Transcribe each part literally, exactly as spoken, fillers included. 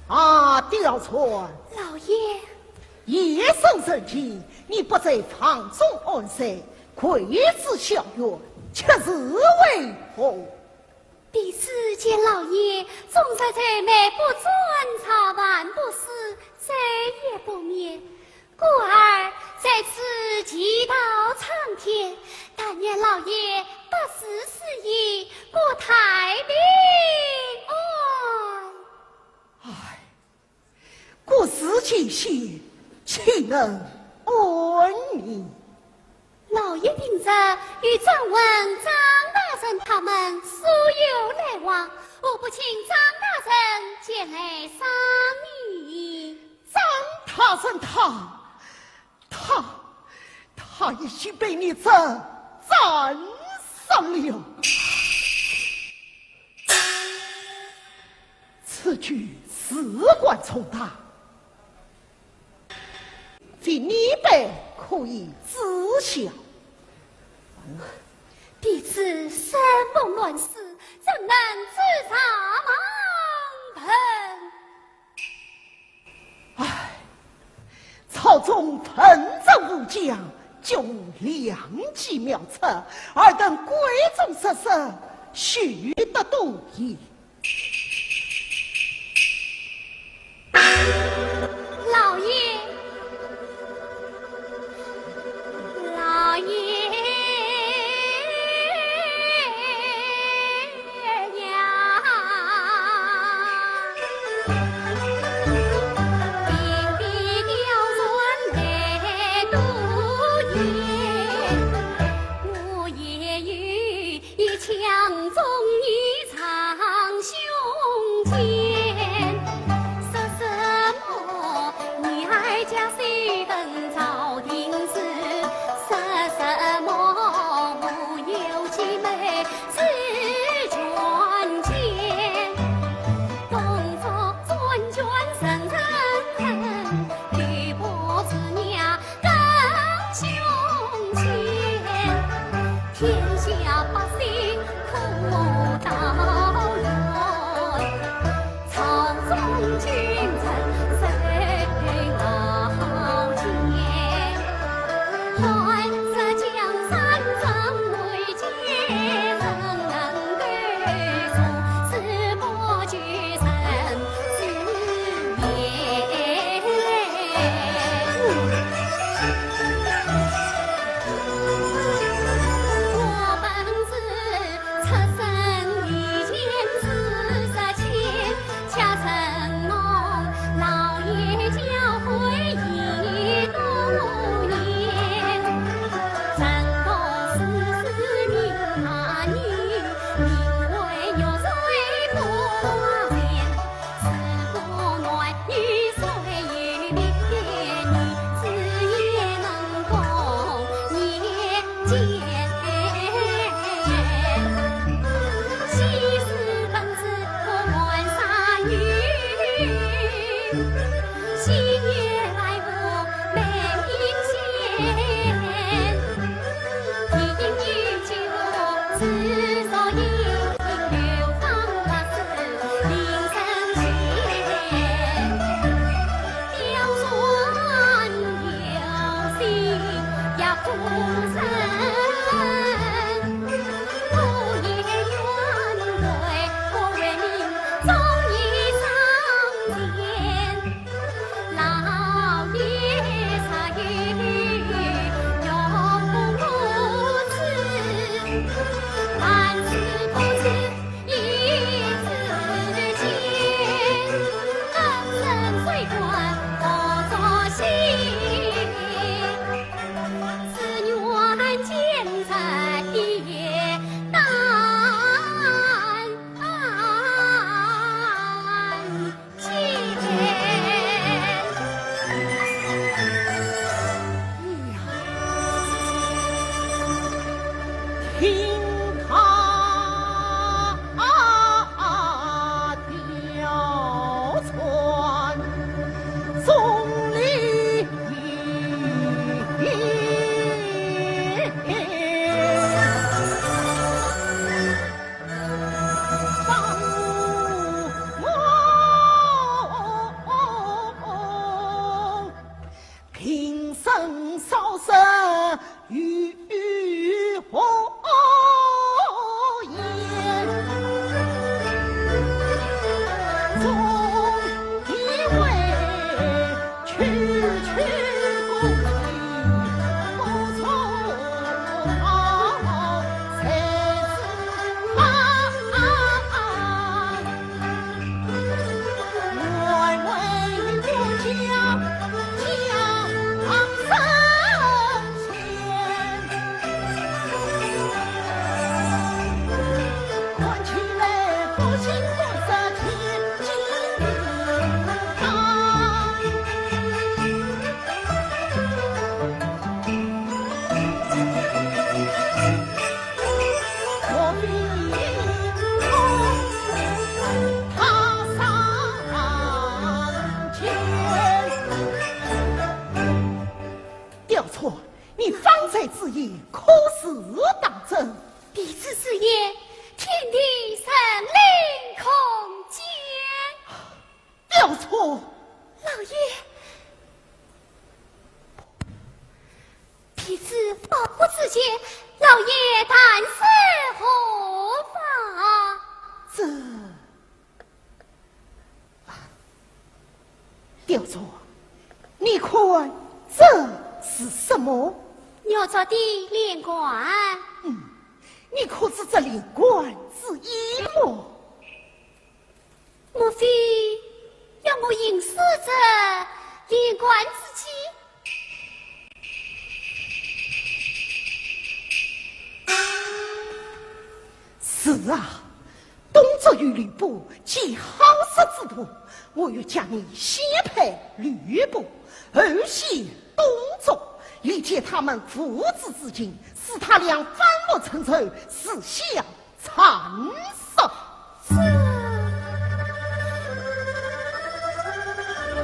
啊，刁钻！老爷。夜深人静，你不在房中安睡，跪姿小院，却是为何？ 弟子见老爷终日在内不转朝，饭不思，晝夜不眠，故而在此祈祷苍天，但愿老爷不辞师爷，国泰民安。唉， 国事艰险，岂能安宁？老爷平日与张文、张大人他们素有来往，何不请张大人前来商议？张大人他，他，他已经被你这斩杀了。 此举事关重大，非你辈可以知晓。弟子身逢乱世，怎能知上瞒本？唉，朝中文武将，就无良计妙策，尔等闺中失色，休得多言。老爷，老爷呀！刁钻，你方才之言可是当真？弟子之言，天地神灵空间。刁钻！老爷，弟弟子保护之间，老爷谈事何妨？这……刁钻，你看这是什么？玉镯的链环。嗯，你可知这链环之意么？ 莫非要我行刺这链环之计？是啊，董卓与吕布既好色之徒，我欲将你先配吕布，后选董卓，以解他们父子之情，使他俩反目成仇，自相 惨杀。这……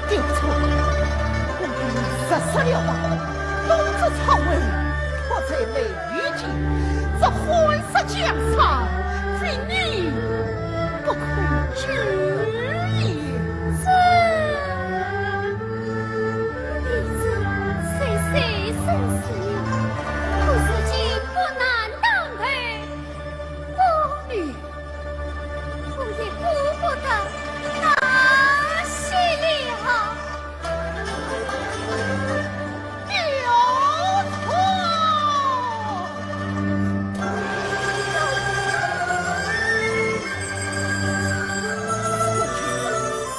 刁钻，我与你实说了吧，董卓曹魏，迫在眉睫，这汉室江山，非你不可取也。这……弟子虽虽生死人，可如今国难当头， 我与……我也顾不得那些了。刁钻！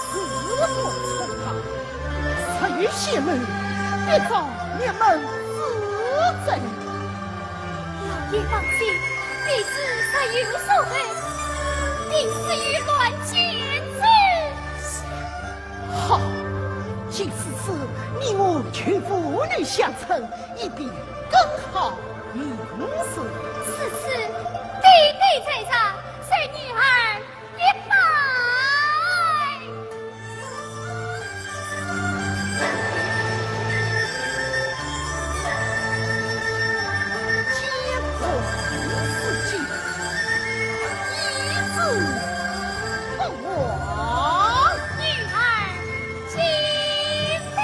自作聪明，实与邪谋，必遭灭门之灾。 老爷放心，弟子若有所为，定是有乱箭之下。好，既如此，你我就父女相称，以便更好行事。此事爹爹在上，受女儿 一拜。监国如子，以子不忘。女儿敬礼。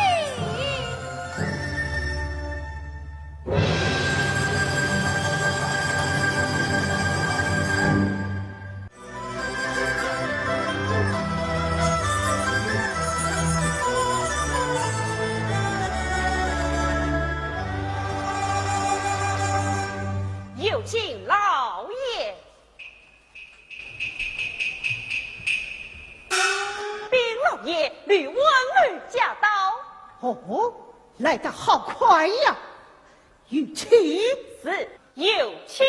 有请老爷。禀老爷，吕温儿驾到。哦，来得好快呀！有请。是，有请。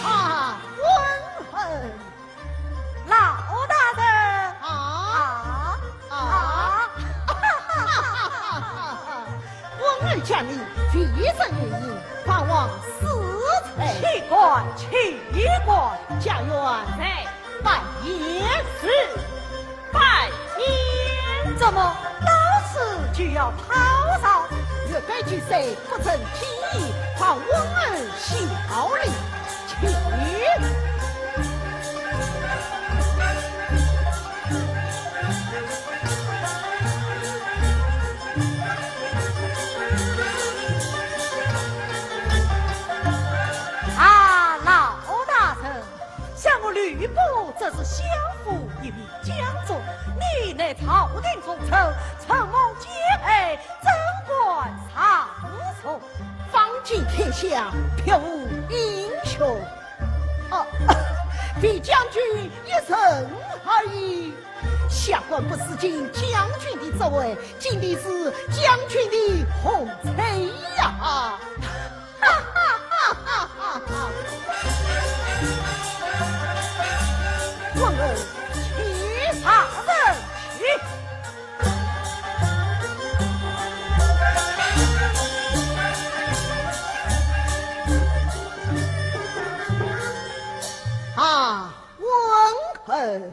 啊，温儿。 老大人。啊？啊？啊？我儿见你非人原形，反往四川。岂敢，岂敢。家院在。拜谒。是，拜谒。怎么到此就要讨饶？越界拒塞，不成体统，反温儿效力。 啊，老大人，想我吕布这是相府一名将军，你乃朝廷重臣，承蒙接待，怎敢上书？ 方今天下，别无英雄。哦，非将军一人而已。下官不是尽将军的职位，尽的是将军的红旗呀！哈哈哈哈哈哈！温儿，起。大人，起。 啊，温儿。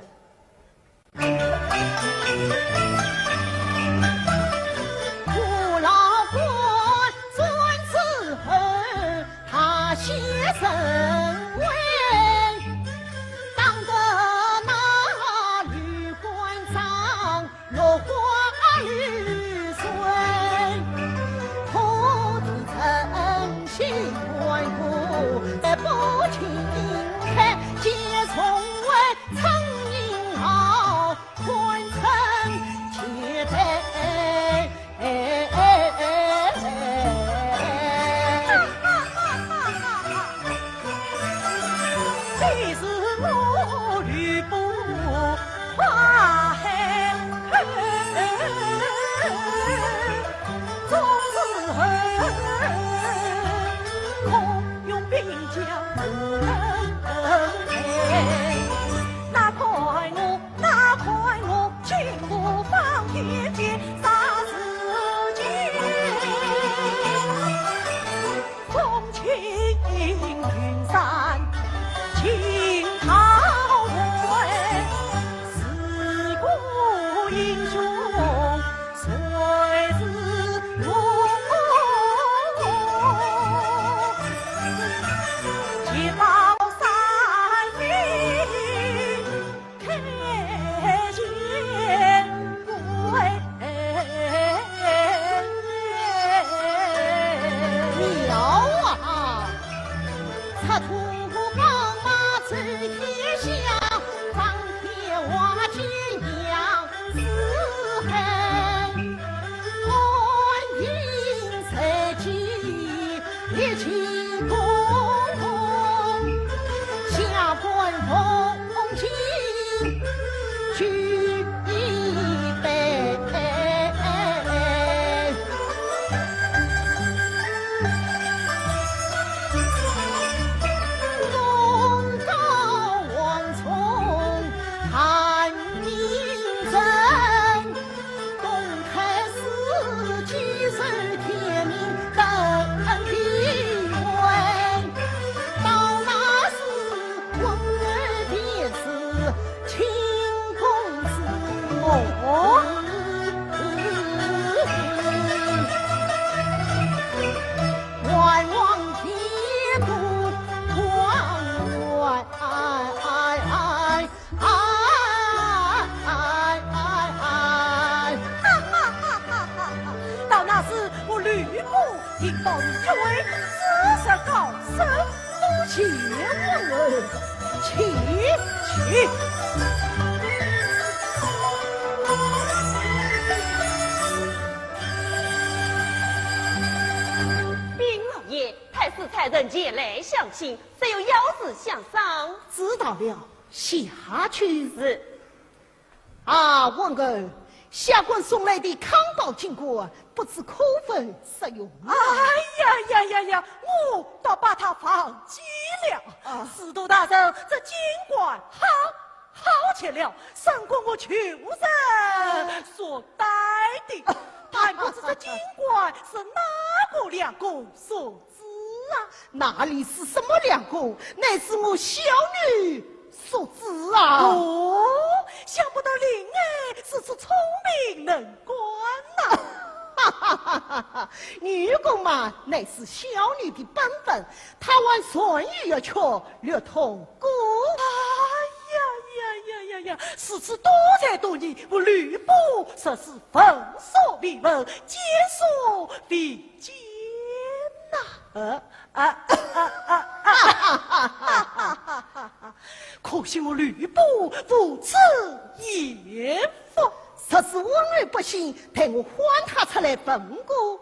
清风，下官奉敬举一杯。东皋王充，韩景纛， 公开试举，受天命登帝位，到那时，文侯便是清风之子。哦。愿望天都团圆。哎，哎，哎，哎。哈哈哈哈哈哈！到那时，我吕布定保你一位，子侄高升，多谢文侯，请起。禀老爷，太师差人前来相请，说有要事相商。知道了，下去。是。 啊，文侯，下官送来的康宝金冠，不知可否实用啊？哎呀呀呀呀，我倒把它忘记了。啊。司徒大人，这金冠好，好极了，胜过我穷人所戴的。但不知这金冠是哪个良公所 赐啊？哪里是什么良公，乃是我小女所赐啊。哦，想不到令爱如此聪明能干呐。哈哈哈哈哈！女工嘛，乃是小女的本分，她还善于乐曲，略通古。哎呀呀呀呀呀！如此多才多艺，我吕布实是闻所未闻，见所未 见呐。呃，啊，啊，啊，啊，可惜我吕布无此言福。若是文侯不信，待我唤他出来问过。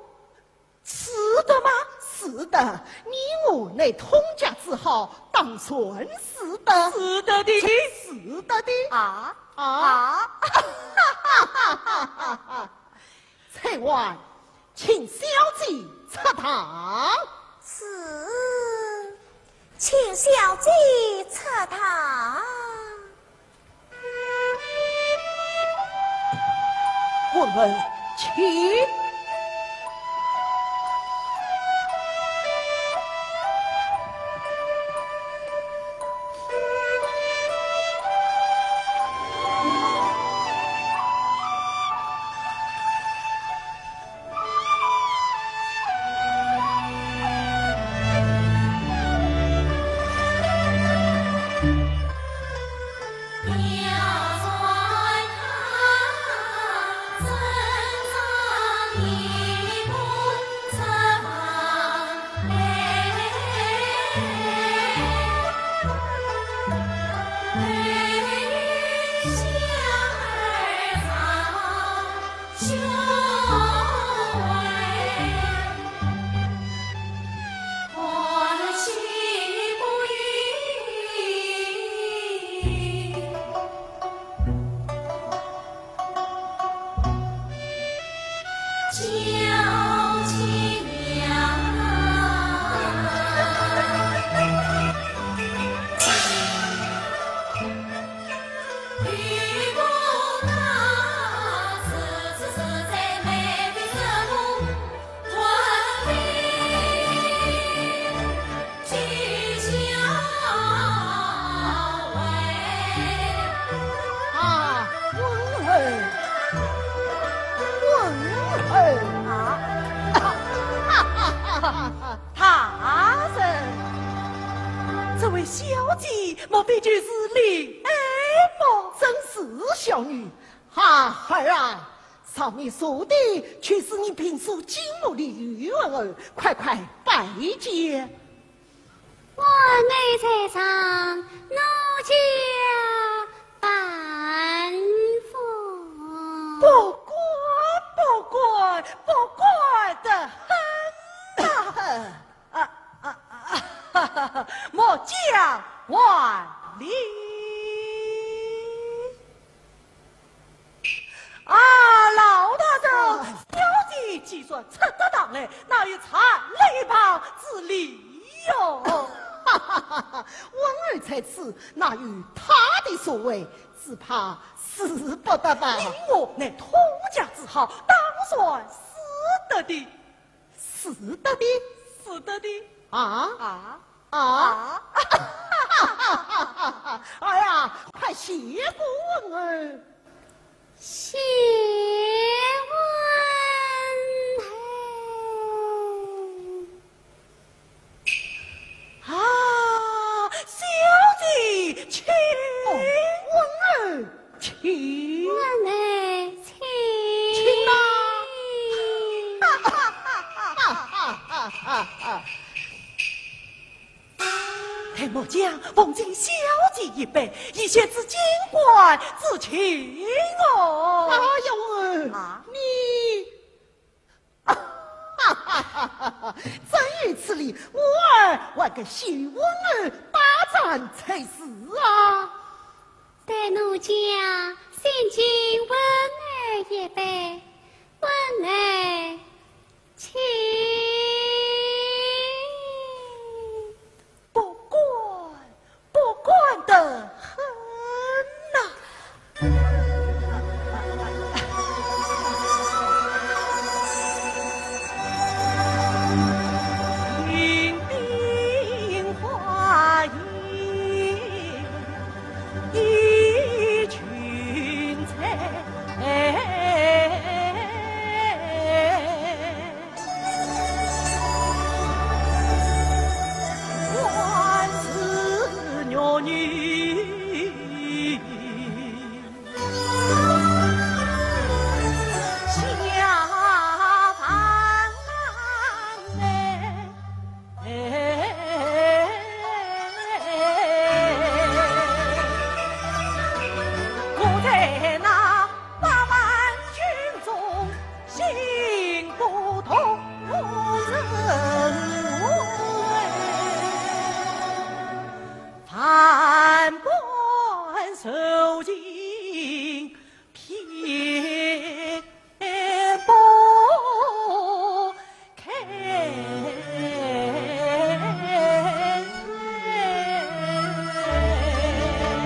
是的吗？是的，你我乃通家之好，当然是的。是的的。是的的。啊，啊。啊。 采苹，请小姐出堂。是，请小姐出堂。文侯，请。 啊，文侯，文侯啊！大人，这位小姐莫非就是令爱么？正是，小女。啊，儿啊， 上面坐的就是你平素敬慕的吕文侯，快快拜见。文侯在上，奴家拜服。不敢，不敢，不敢得很呐。啊，末将还礼。啊，老大人，啊。小姐既然出得堂来，哪有站了一旁之理哟？哈哈哈哈，温儿在此，哪有他的所谓？只怕使不得吧。你我乃通家之好，当然使得的。 使得的？使得的。啊？啊？啊？啊？哎呀，快谢过温儿。谢恩。啊，小姐，请。哦，温儿。 请。我来请。请吧。哈哈哈哈哈哈！待末将奉敬小姐一杯，以谢至金官之情哦。哎呦，啊？你 哈哈哈哈哈！真有此理，我儿还该谢恩搭盏才是啊。待奴家先敬恩儿一杯，恩儿请。 不敢，不敢得很呐。迎宾欢迎，一群才。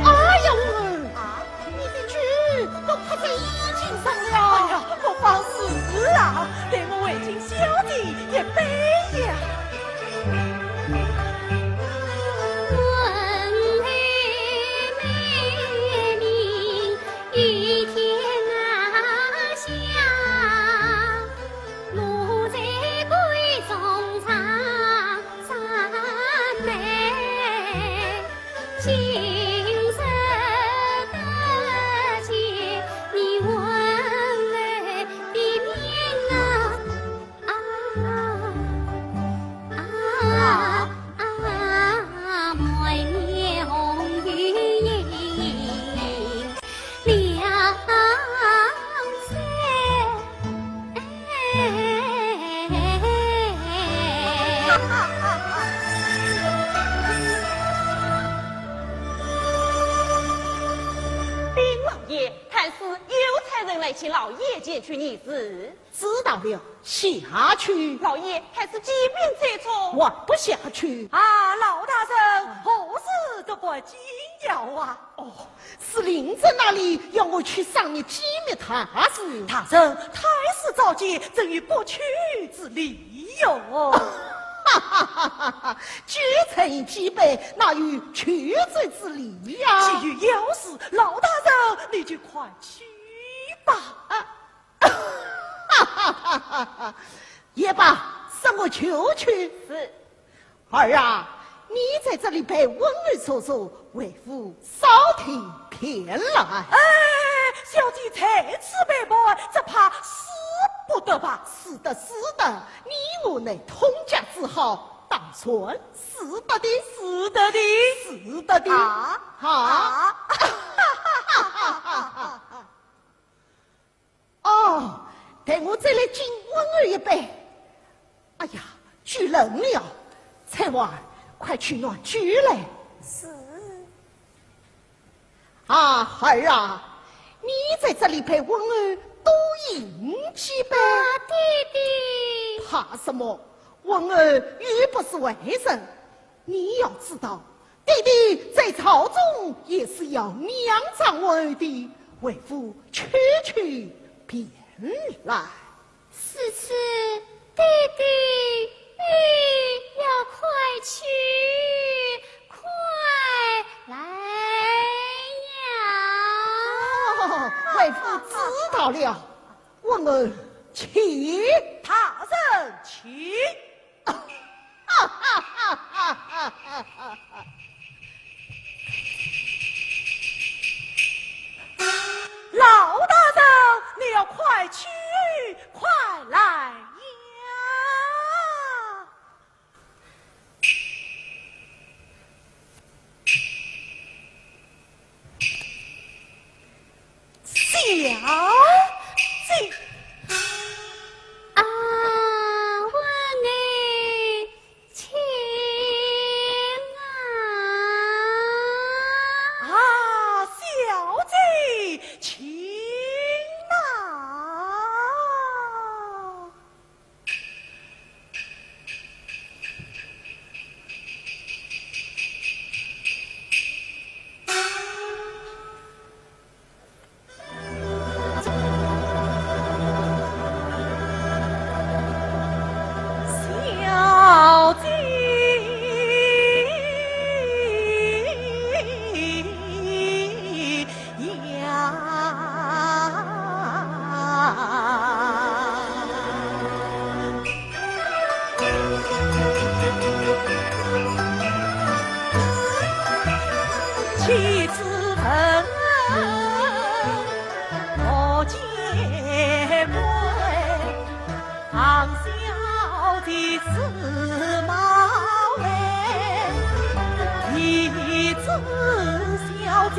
哎呀，我儿，啊？你的酒都泼在衣襟上了。哎呀，不妨事啊，待我为敬小姐一杯呀。禀老爷，探司有差人来请老爷前去议事。知道了，下去。老爷，探司几遍催促。还不下去。啊，老大人，何事这般惊扰啊？哦， 是令尊那里要我去商议机密大事。大人，太师召见，怎有不去之理哟？哈哈哈哈哈！酒才饮几杯，哪有去罪之理呀？既有要事，老大人你就快去吧。啊，哈哈哈哈哈！也罢，让我就去。是。 儿啊，你在这里陪温儿坐坐，为父稍停便来。哎，小姐在此陪伴，只怕使不得吧？使得，使得，你我乃通家之好，当然使得的。使得的。使得的。啊？啊？哦，待我再来敬温儿一杯。哎呀，酒冷了，采花，快取暖具来。是。啊，儿啊，你在这里陪温儿多饮几杯。啊，爹爹。怕什么？温儿又不是外人。你要知道，爹爹在朝中也是要娘掌温儿的，为父去去便来。 如此，爹爹，你要快去，快来呀！哦，为父知道了。温儿，请。大人请。 老大人，你要快去，快来呀！小姐。啊，温儿，请啊。啊，小姐，请啊。 小姐。 呀。妻子恨，我结婚。 唐小姐司马徽，一知小姐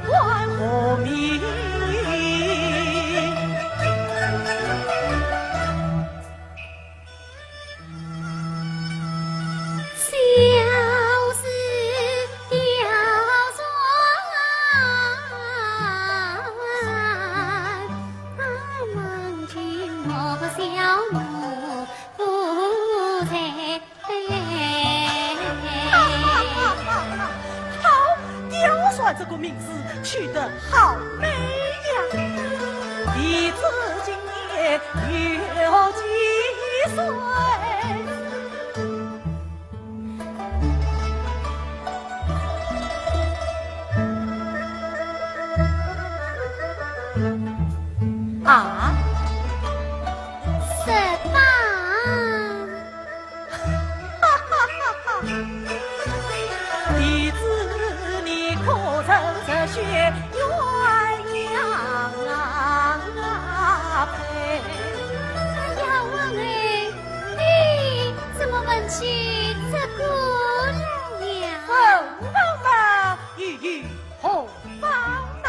官何名？小姐吊船，望君莫笑我 不才。好，吊船这个名字取得好美呀！弟子今年有几岁？ 啊？十八。哈哈哈哈！弟子你可曾热血鸳鸯配？哎呀，文儿，你怎么问起这个来呀？文房嘛，又有何妨呐？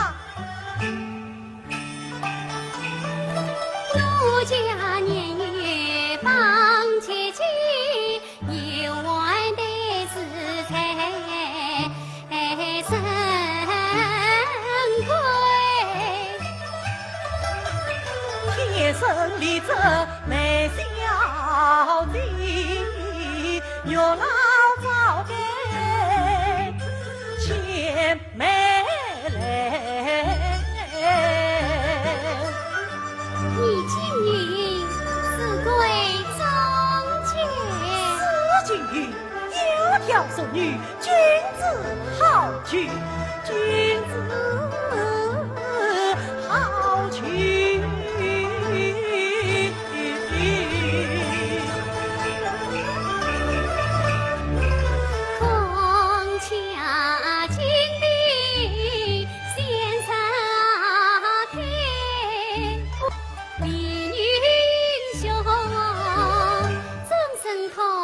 奴家年幼帮姐姐，有晚辈子在身归。天生丽质美小姐， 月老早该见美来。你今日是贵中见。是今日窈窕淑女，君子好逑，君子好逑。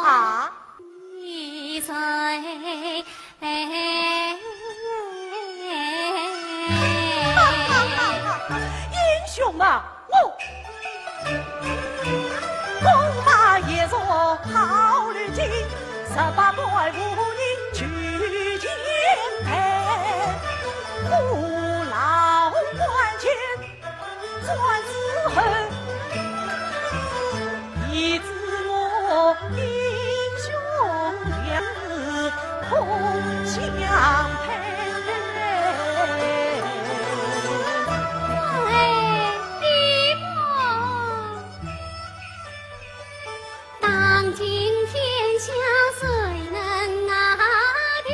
啊？ 英雄啊，我，弓马一束好绿金，十哎，爹娘。 当今天下谁能拿定？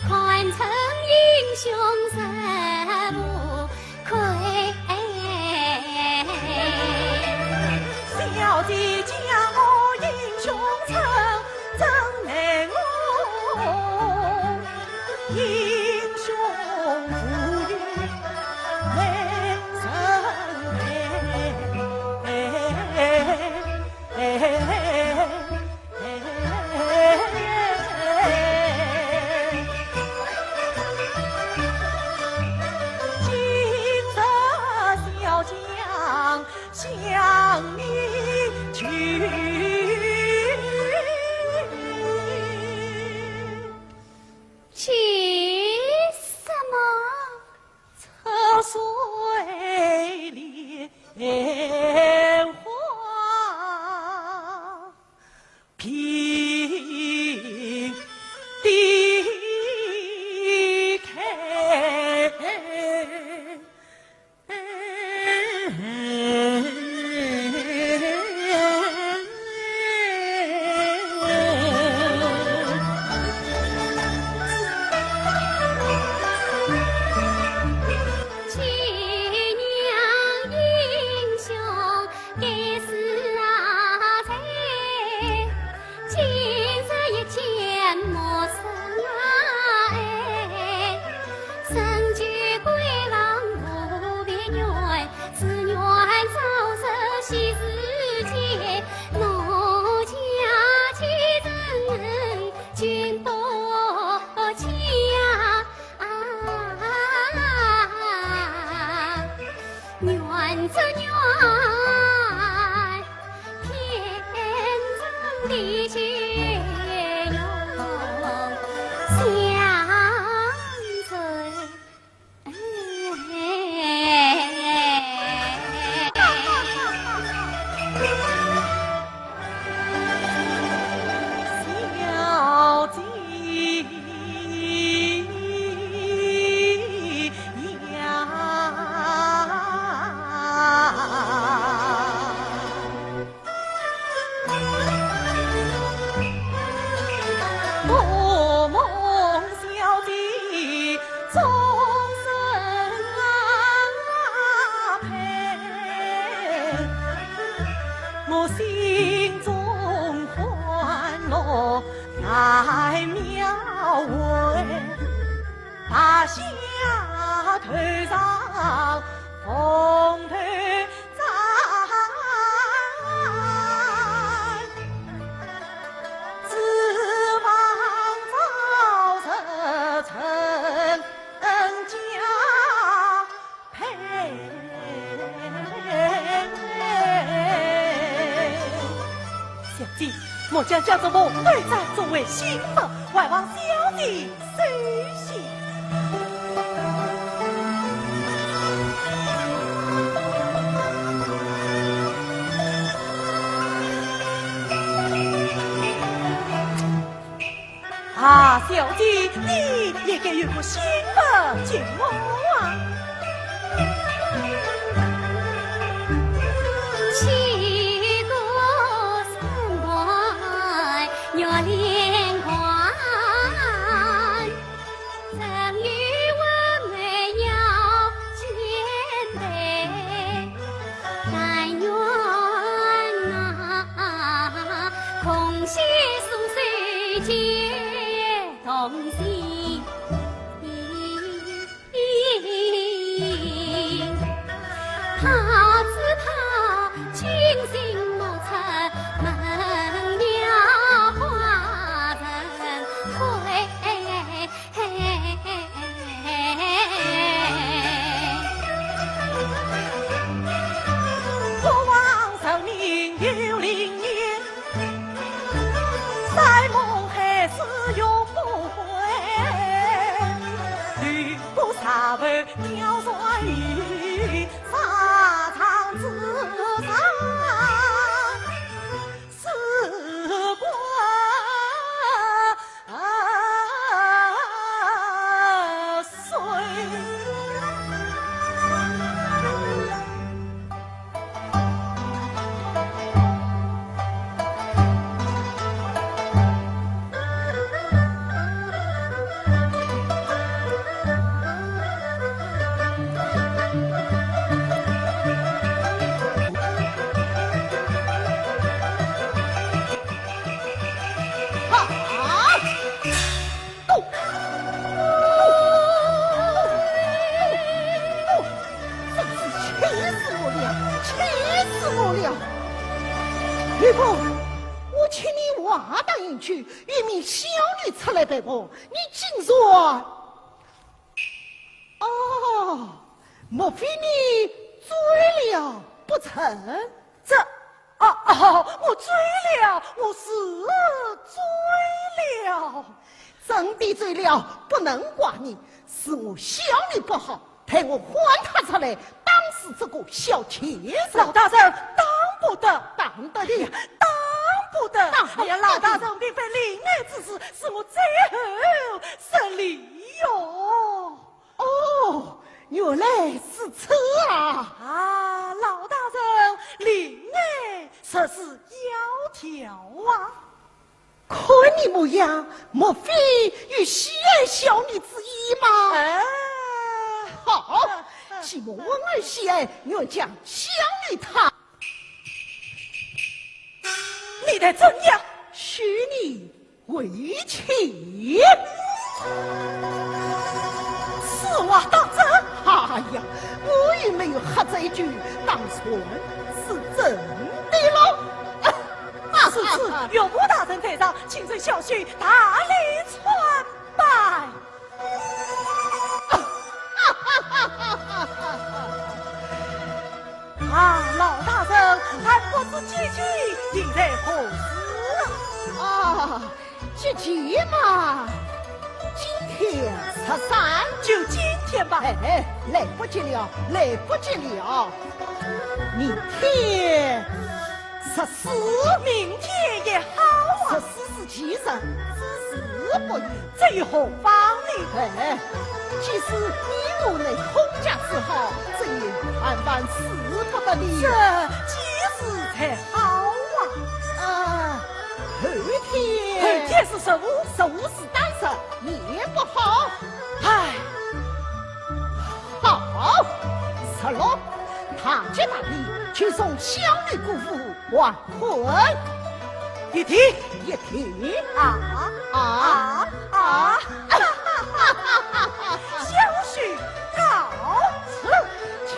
堪称英雄实无愧。小姐将我英雄称，怎奈我 英雄无用美人陪。今日小将 向你求。求什么？出水莲花并蒂开。 今日一见陌生啊哎，深居闺房无别愿，只愿早日喜事结，奴家既成君不欺呀。 啊，愿只愿天长地久永相随。小姐。 呀。我梦小姐终身啊配，我心中欢乐 在庙外，拔下头上凤头簪，指望早日成家。 小姐，末将家中无对簪作为新妇，还望小姐收下。啊，小姐，你也该有个新妇见我啊。岳父，我请你话当一句，一名小女出来陪我，你竟然……哦，莫非你醉了不成？这……哦，哦，我醉了，我是醉了。真的醉了，不能怪你，是我小女不好， 待我唤她出来，打死这个小贱人。老大人，打不得。打得的。打不得。打不得。哎呀，老大人，并非临危之事，是我最后失礼哟。哦，原来是此啊。啊，老大人，临危实是要条啊。 看你模样，莫非有喜爱小女之意吗？哎。好，既蒙恩儿喜爱，愿将小女她你待怎样？许你为妻。此话当真？哎呀，我又没有喝醉酒，当然是真的喽。 是，是，岳父大人在上，请准小婿大礼参拜。啊，老大人，还不知姐姐定在何时啊？啊，姐姐嘛，今天十三。就今天吧。哎，来不及了，来不及了。明天 十四。明天也好啊。十四是吉日，子时不宜。这又何妨呢？哎，既是你我能通家之好，这又谈谈使不得的。这吉日才好啊。啊，后天。后天是十五。十五是单日，也不好。唉。 好，十六，大吉大利，就送小女过府还魂。一定。一定。啊，啊，啊，啊。小婿告辞。请。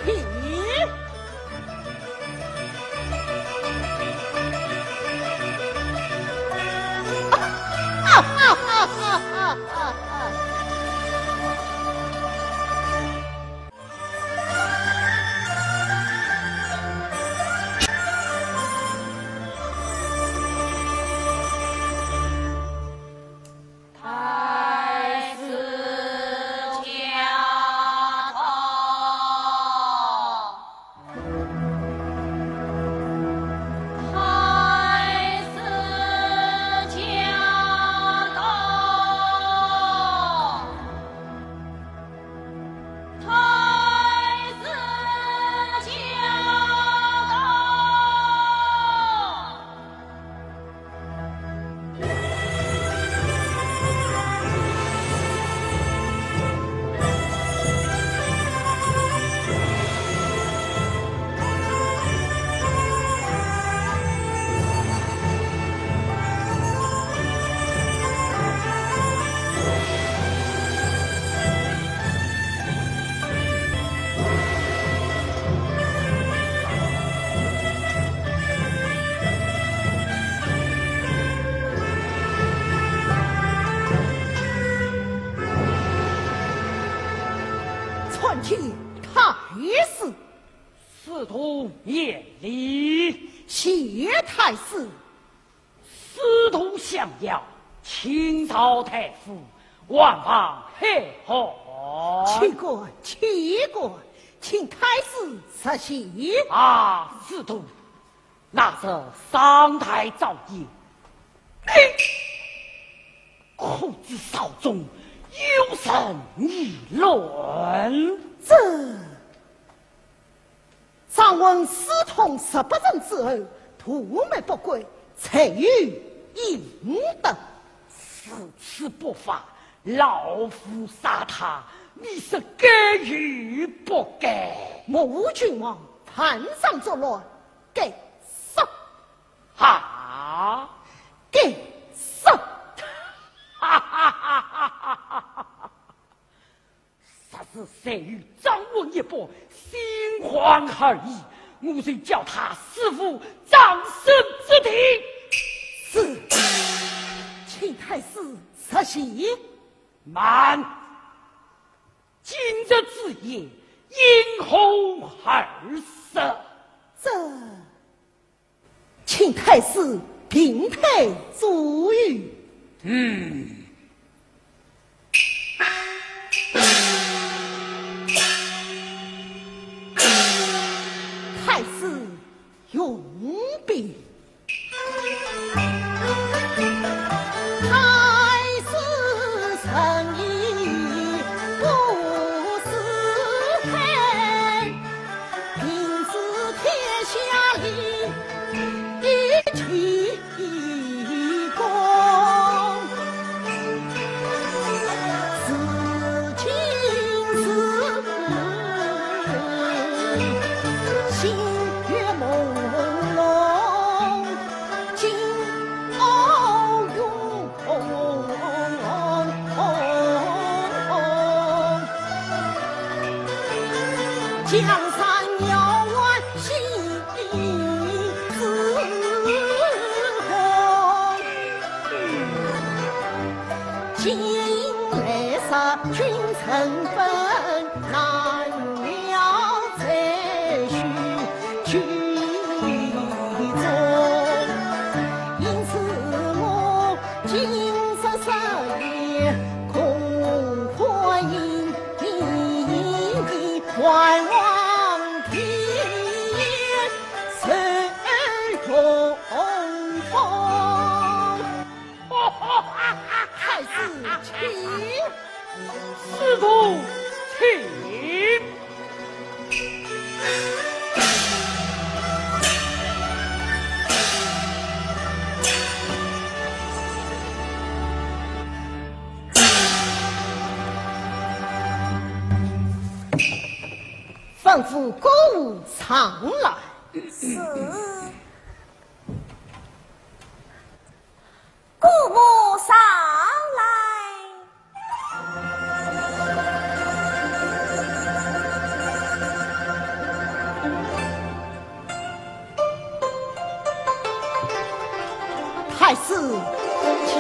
参见太师。 司徒免礼。谢太师。司徒相邀，请到太府，还望海涵。岂敢，岂敢，请太师入席。啊，司徒，那日商台早宴，哎，可知朝中有人议论？这 张文私通十八人之后，图谋不轨，才有应得。如此不法，老夫杀他，你说该与不该？莫误君王犯上作乱，该杀。啊？该杀。哈哈哈哈哈哈！ 若是再有张文一般心怀二意，我就叫他死无葬身之地。太师，这些……慢！今日之宴，因何而设？这……请太师平退左右。嗯。太师用笔。太师诚意不是开， 明知天下利益其功，如今是心月朦胧，今熬用 江山要还西子弘，今来杀君臣本难了，再续其宗。因此我 今日设宴，空欢迎，还望天寿荣丰。太师请。 师徒请。吩咐歌舞上来。是。 歌舞上来。太师，请。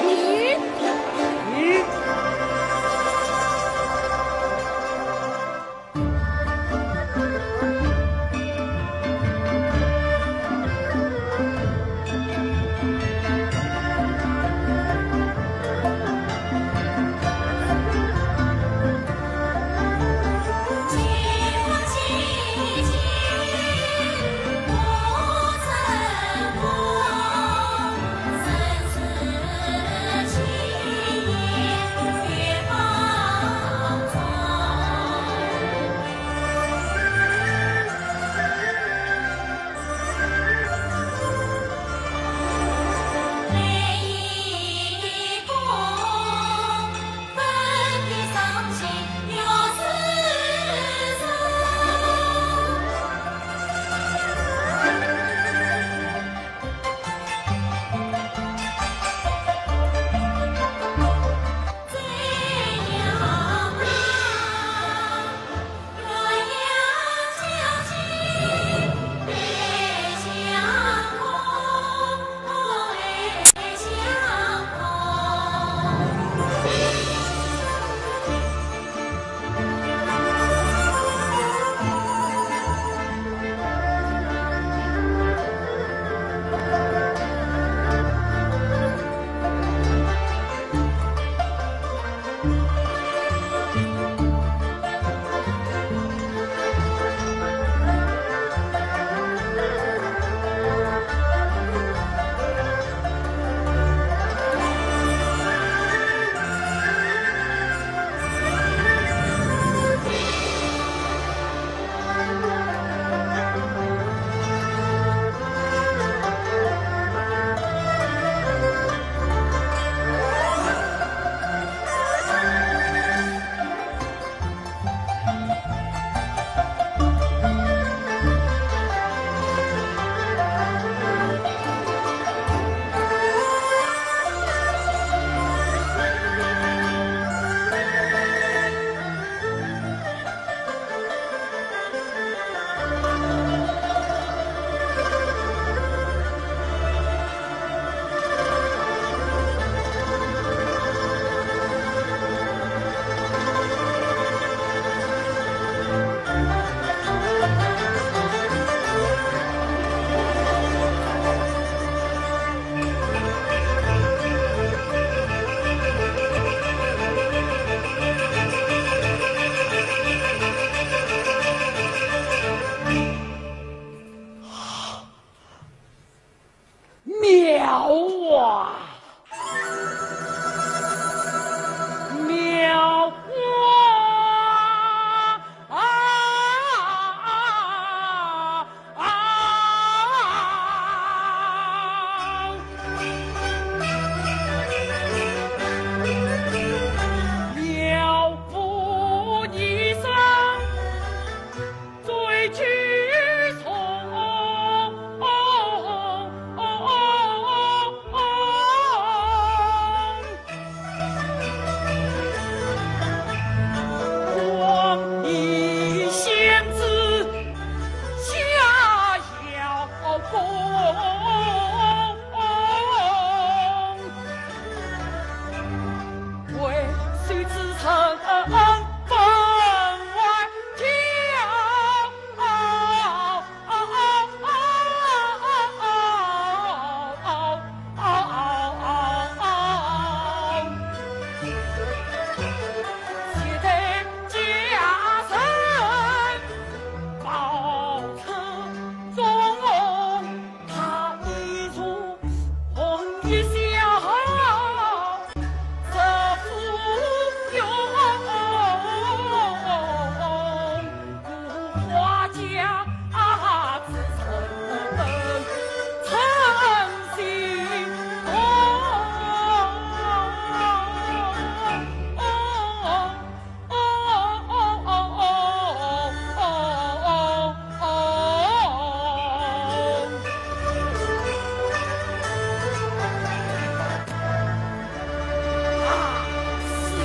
妙啊，妙啊！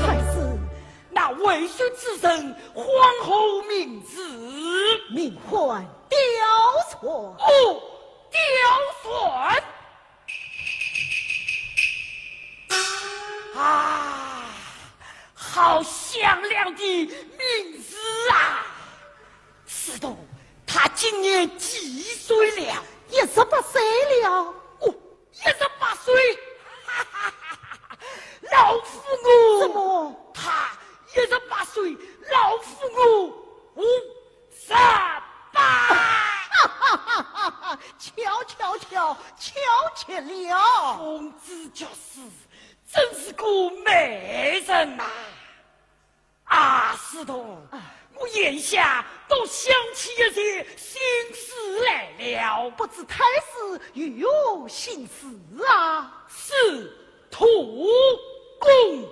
但是那为婿之人，唤何名字？名唤刁传。哦，刁传。啊，好响亮的名字啊！ 司徒，他今年几岁了？一十八岁了。哦，一十八岁？哈哈哈哈！老夫我……怎么？他一十八岁，老夫我五十八。哈哈哈哈！巧巧巧，巧极了。公子就是，真是个美人呐！ 啊，司徒，我眼下倒想起一些心事来了。不知太师有何心事啊？司徒公。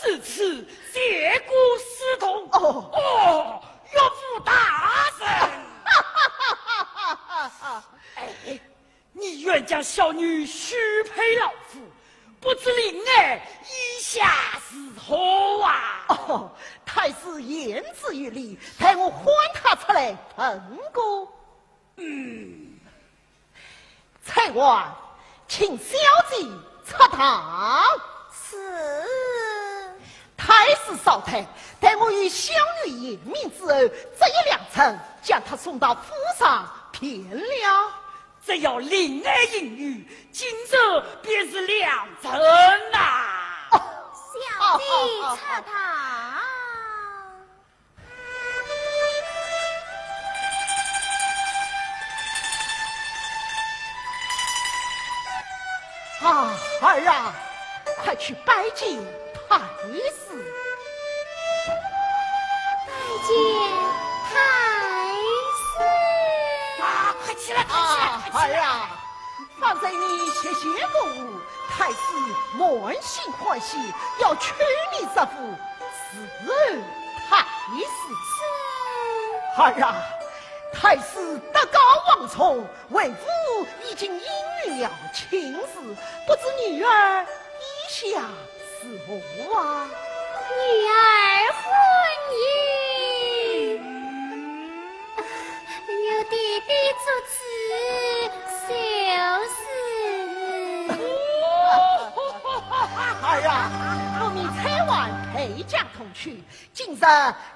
如此，谢过司徒。哦。哦，岳父大人。哎，你愿将小女许配老夫，不知令爱意下如何啊？哦，太师言之有理，待我唤她出来问过。嗯。 丫鬟，请小姐出堂。是。太师稍待，待我与小女言明之后，择一良辰，将她送到府上便了。只要令爱应允，今日便是良辰呐。哦，小姐出堂。 啊，儿啊，快去拜见太师。拜见太师。啊，快起来，快起来，啊，快起来！儿啊， 方才你谢谢过我，太师满心欢喜，要娶你入府侍候太师。是。儿啊，太师德高望重，为父已经应允了亲事，不知女儿意下 如何啊？女儿婚姻，有爹爹做主，就是。哎呀，不免丫鬟陪嫁同去，今日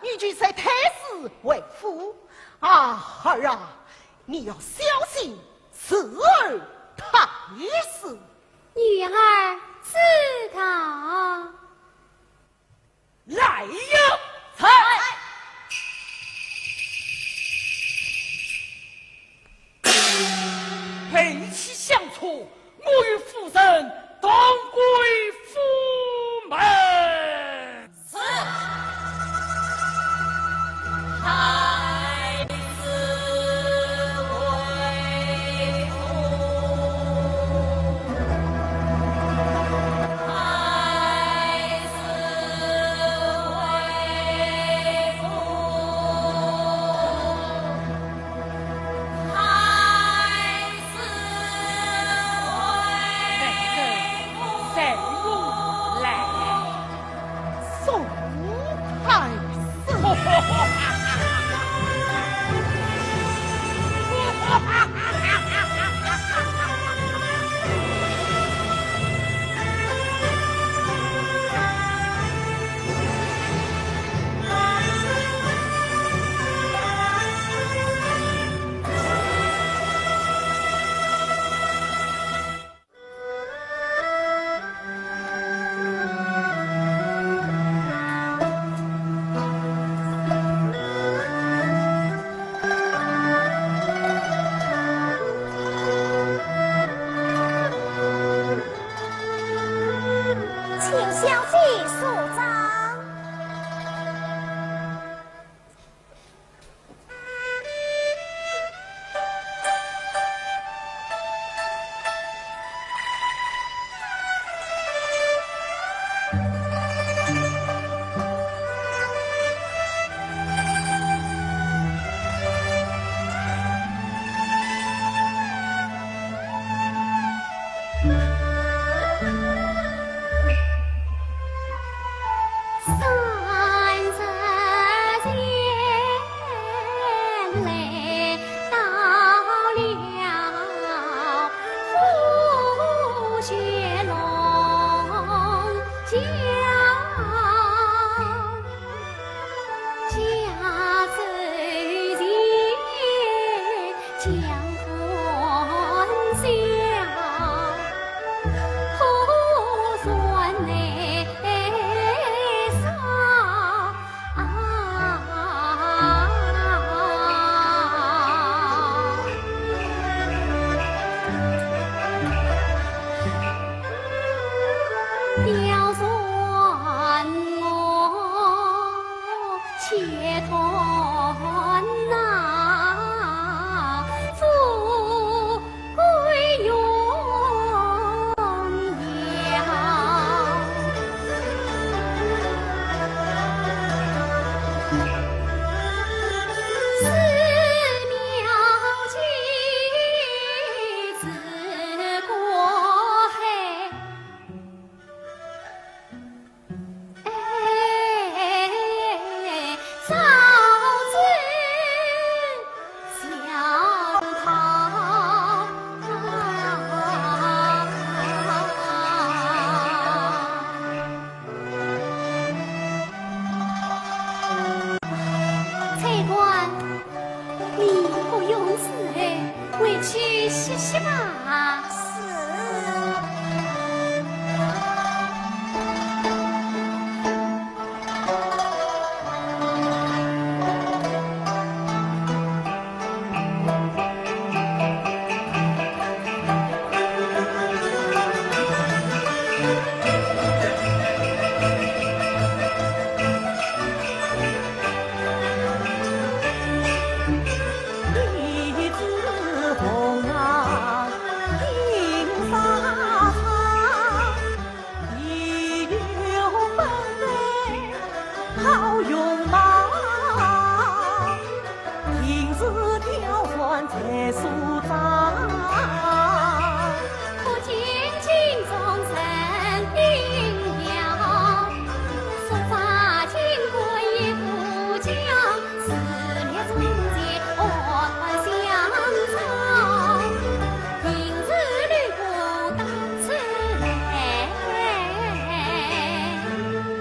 你就随太师回府。啊，儿啊，你要小心伺候太师。女儿知道。 来呀！在。备齐相车，我与夫人同归府门。是。太师回府。 送太师。请小姐收账。歇歇吧。是。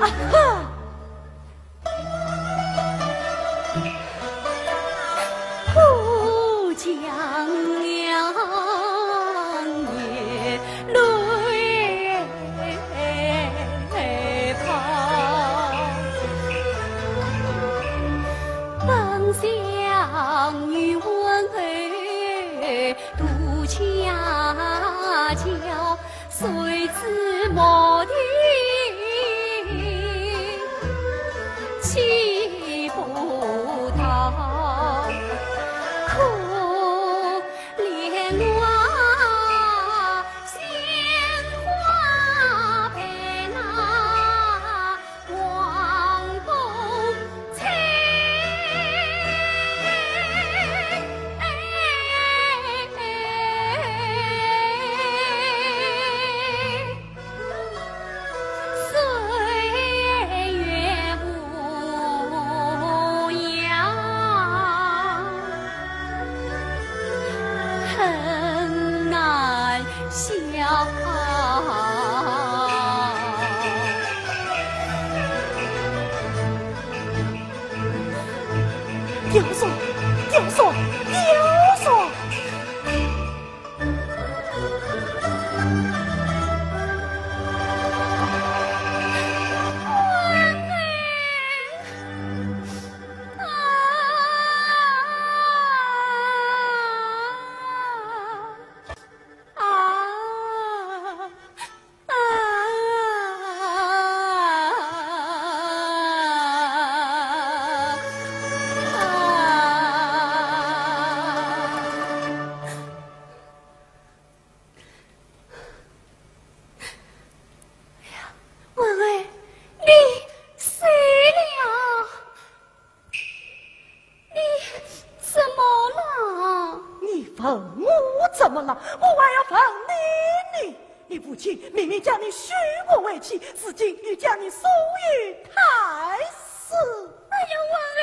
啊哈！你怎么了？你问我怎么了？我还要问你呢。你父亲明明叫你许我为妻，如今又叫你送与太师。哎呀，王爷，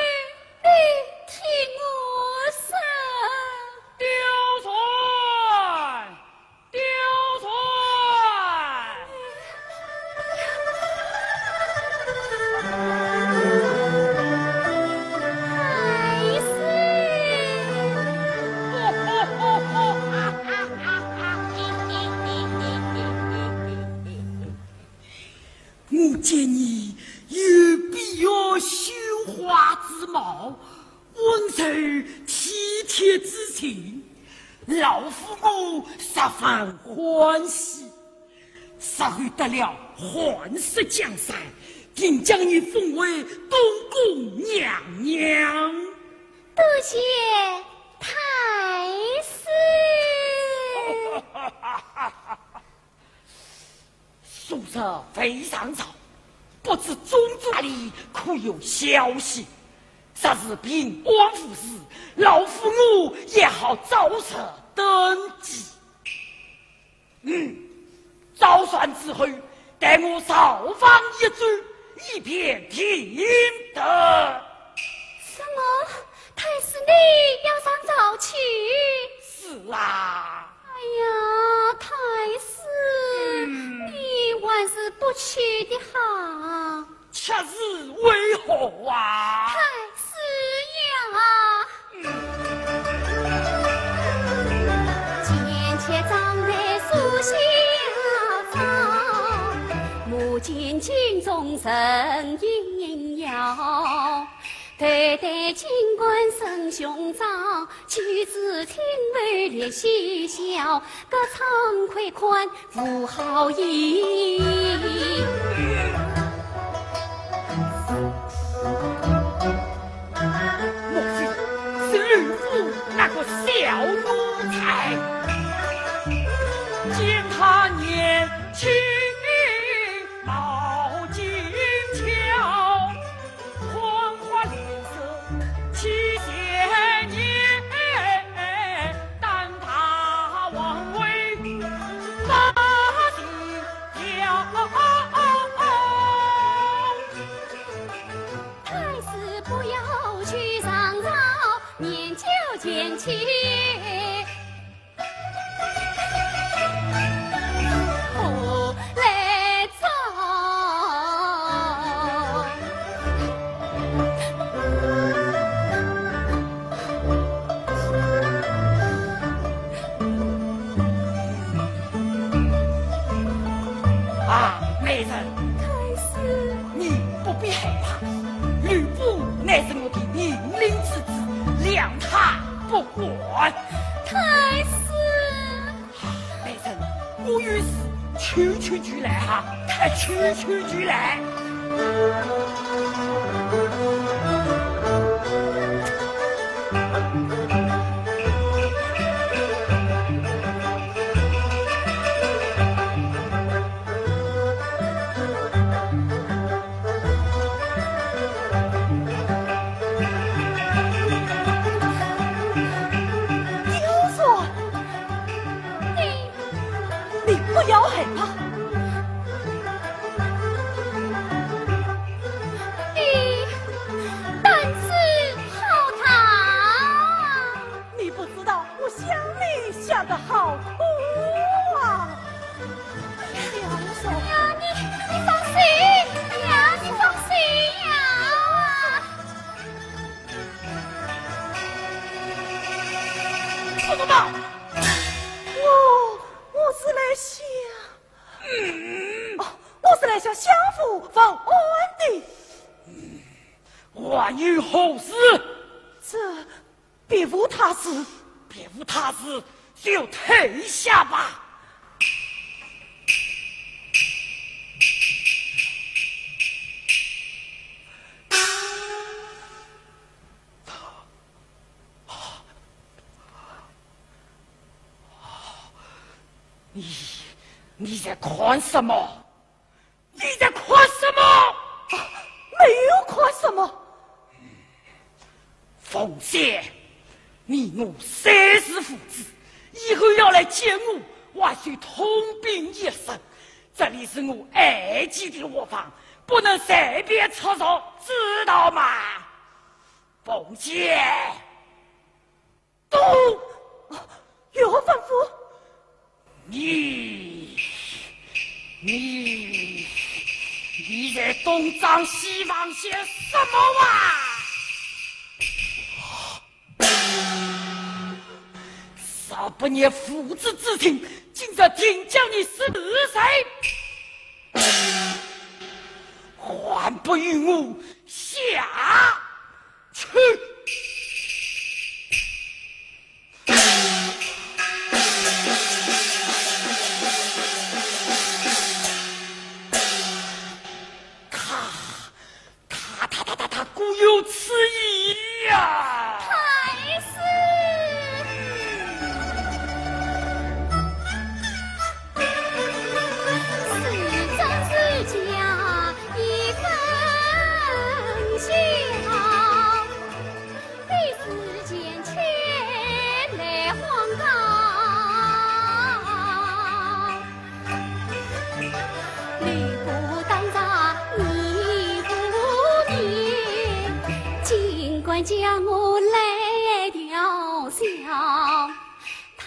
你听我说。貂蝉，貂蝉。我见你有闭月羞花之貌， 温柔体贴之情，老夫我十分欢喜。日后得了汉室江山，定将你封为东宫娘娘。多谢太师。 昨日未上朝，不知宗主那里可有消息？若是平安无事，老夫我也好早日登基。嗯，早算之后，待我朝房一转，以便停得。什么？太师你要上朝去？是啊。 哎呀，太师，嗯。你还是不去的好。却是为何啊？太师呀！嗯。见金钟神应邀，头戴金冠生胸罩，举止清微列嬉笑，各舱魁款无好意。 莫非是吕布那个小奴才？见他年轻貌精巧，黄花脸色气鲜艳，胆大妄为马心跳。 太师不要去上朝，念旧前妻不来朝。 啊，美人，太师，你不必害怕，吕布乃是我的命令之子，谅他不管。太师，啊，美人，我有事去去就来哈，哎，去去就来。 你，你不要害怕。你胆子好大。 你不知道我想你想得好苦啊！哎呀，我说，呀，你，你放心呀，你放心呀。说什么？我，我是来想，嗯。哦，我是来向相府问安的。还有何事？这， 别无他事。别无他事，就退下吧。你，你在看什么？ 你在看什么？啊，没有看什么。凤仙，你我三世父子，以后要来见我，还需通禀一声。这里是我爱妻的卧房，不能随便出入，知道吗？凤仙。 都，有何吩咐？你，你，你在东张西望些什么啊？若不念父子之情，今日定将你死罪，还不与我下 去！他，他，他，他，他，他，他果有此意呀！太师！ 是真是假，一分晓。非是前妻来荒告，吕布当着你父面，竟敢将我来调笑。 倘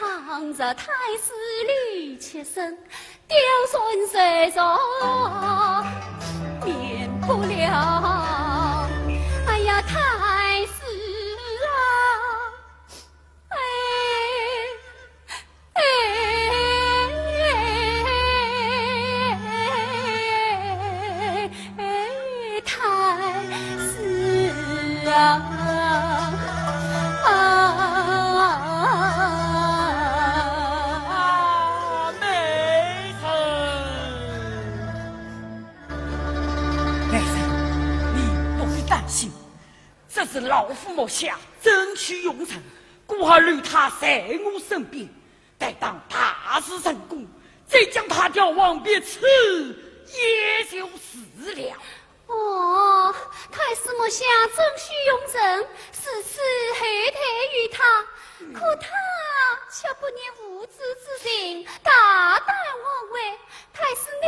若太师理屈身，刁钻虽说免不了。哎呀，太师啊，哎，哎，哎，啊，啊，啊，妹子。妹子，你不必担心，这是老夫目下争取用人，故而留他在我身边，待当大事成功，再将他调往别处也就是了。 哦，太师末下准许用人，如此厚待于他，可他却不念父子之情，大胆妄为。太师你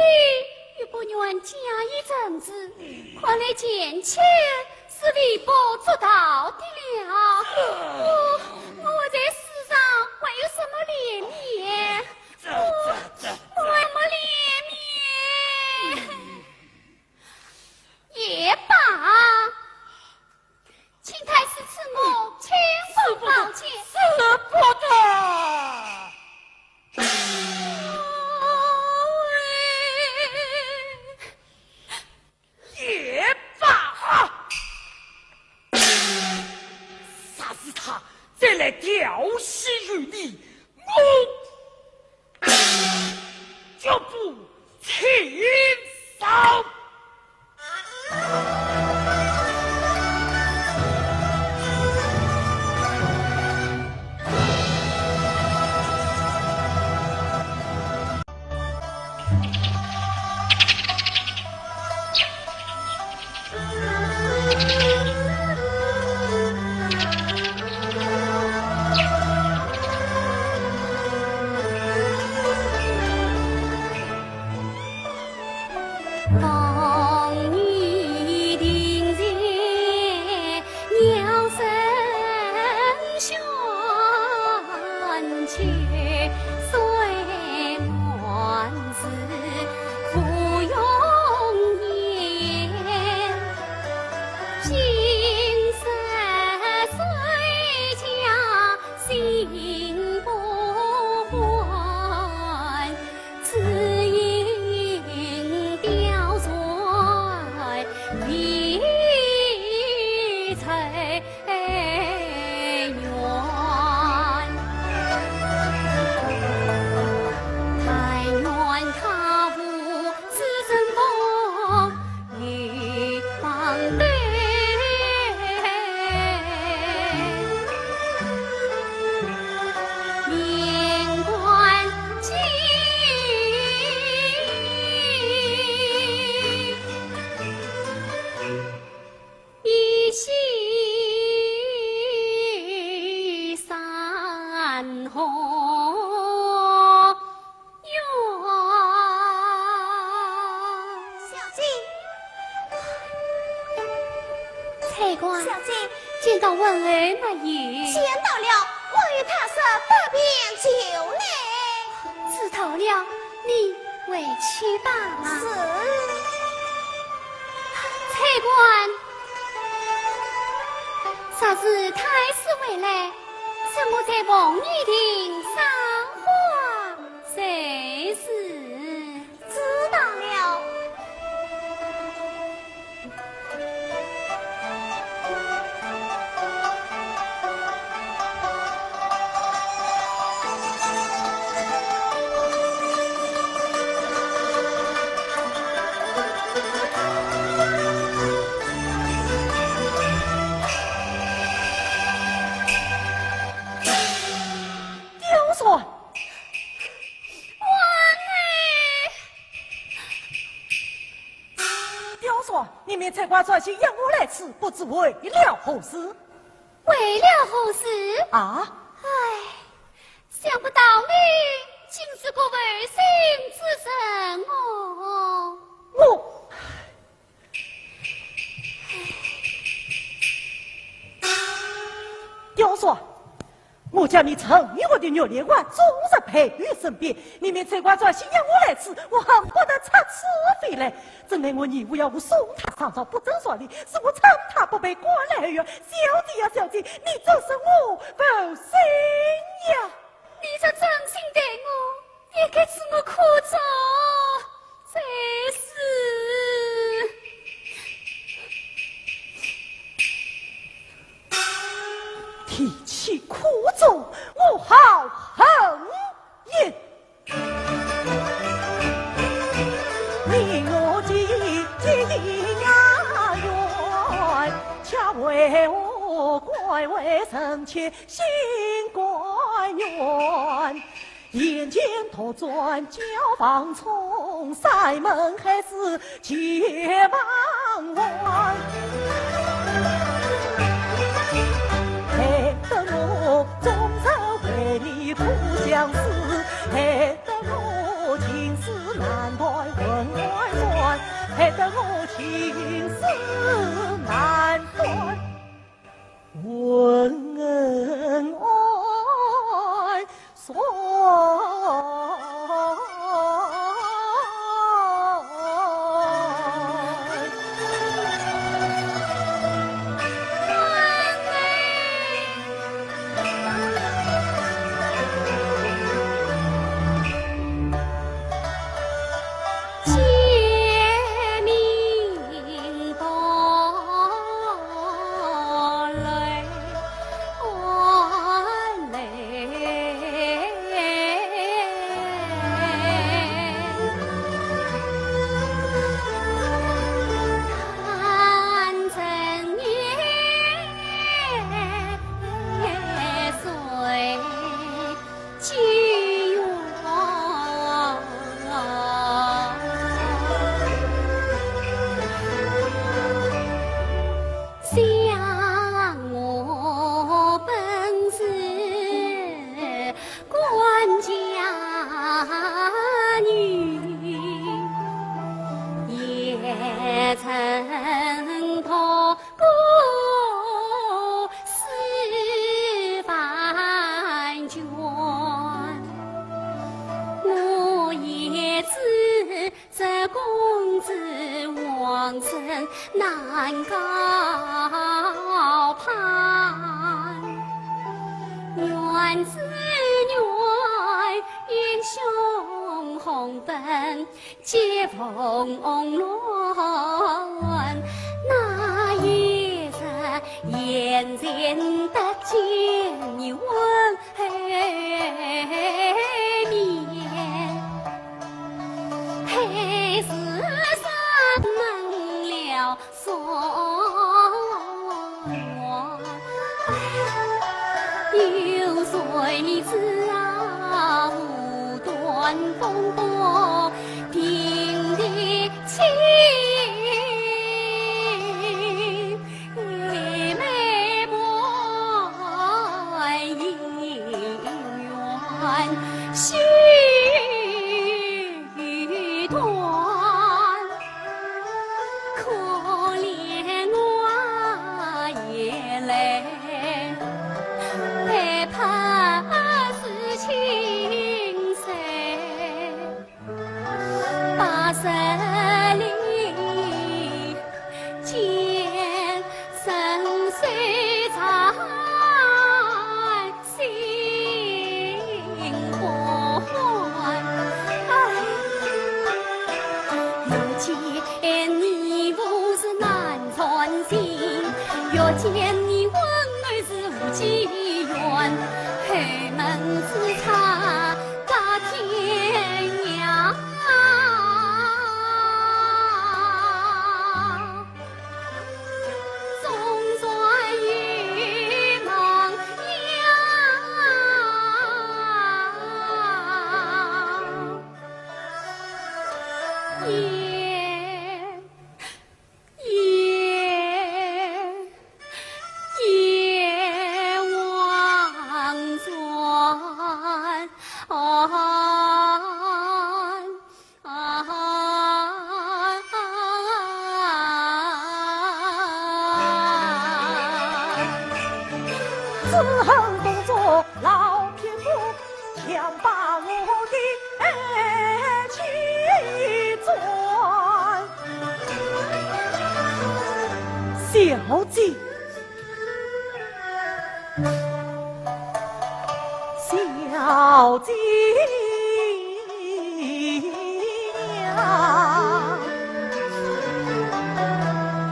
又不愿加以惩治，看来贱妾是微不足道的了。我，我在世上还有什么脸面？这，这，这，我，我什么脸面？ 也罢，请太师赐我千万宝剑。使不得。也罢，若是他再来调戏于你，我 绝不轻饶。小姐。 差官，小姐。见到皇后没有？见到了，皇后她说得便就来。知道了，你回去吧。是。差官，若是太师回来，让我在凤仪亭赏花就是。 知道了。刁钻！ 王爷。刁钻，你命差官传信要我来此，不知为了何事？为了何事？啊？唉，想不到你竟是个负心之人哦。我 刁钻，我家你沉鱼落雁的月连环终日陪于身边，你命差官传信要我来此，我恨不得拆此非来。怎奈我义父要我送他上朝，不准上礼，是我称他不配，赶来呀。小姐呀，小姐，你真是我负心呀！ 你若真心待我，也该替我看着才是。呀，冤家为何官为臣妾心甘愿？眼前独转焦房中，山盟海誓皆忘还。害得我终日为你苦相思，害得我情丝难断魂断断，害得我情丝难断魂断。小姐，小姐呀，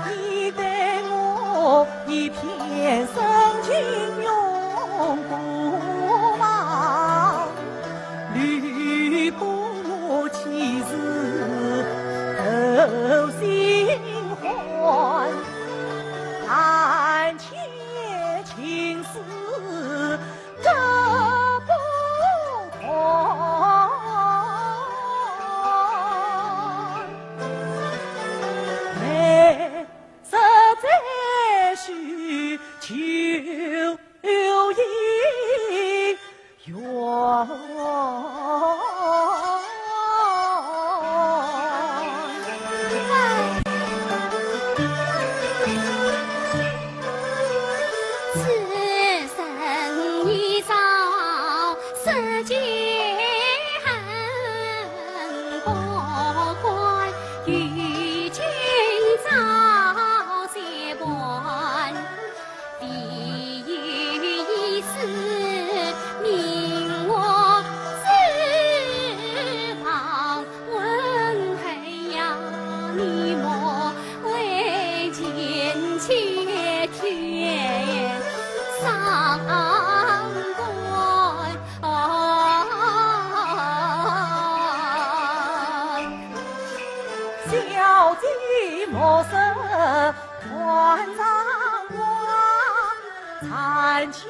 你待我一片深情永不忘，你不弃是后心。小姐。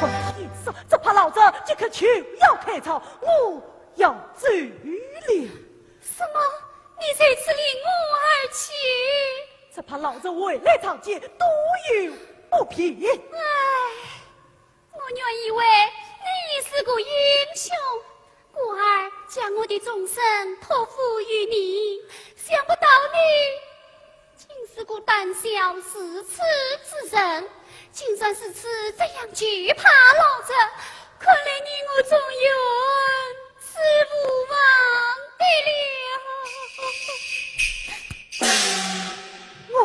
我天说，只怕老贼即刻就要开朝，我要走了。什么？你就此离我而去？只怕老贼回来朝见，多有不便。唉， 我原以为你是个英雄，故而将我的终身托付于你，想不到你竟是个胆小如此之人，竟然如此这样惧怕老贼，看来你我中原是无望的了。我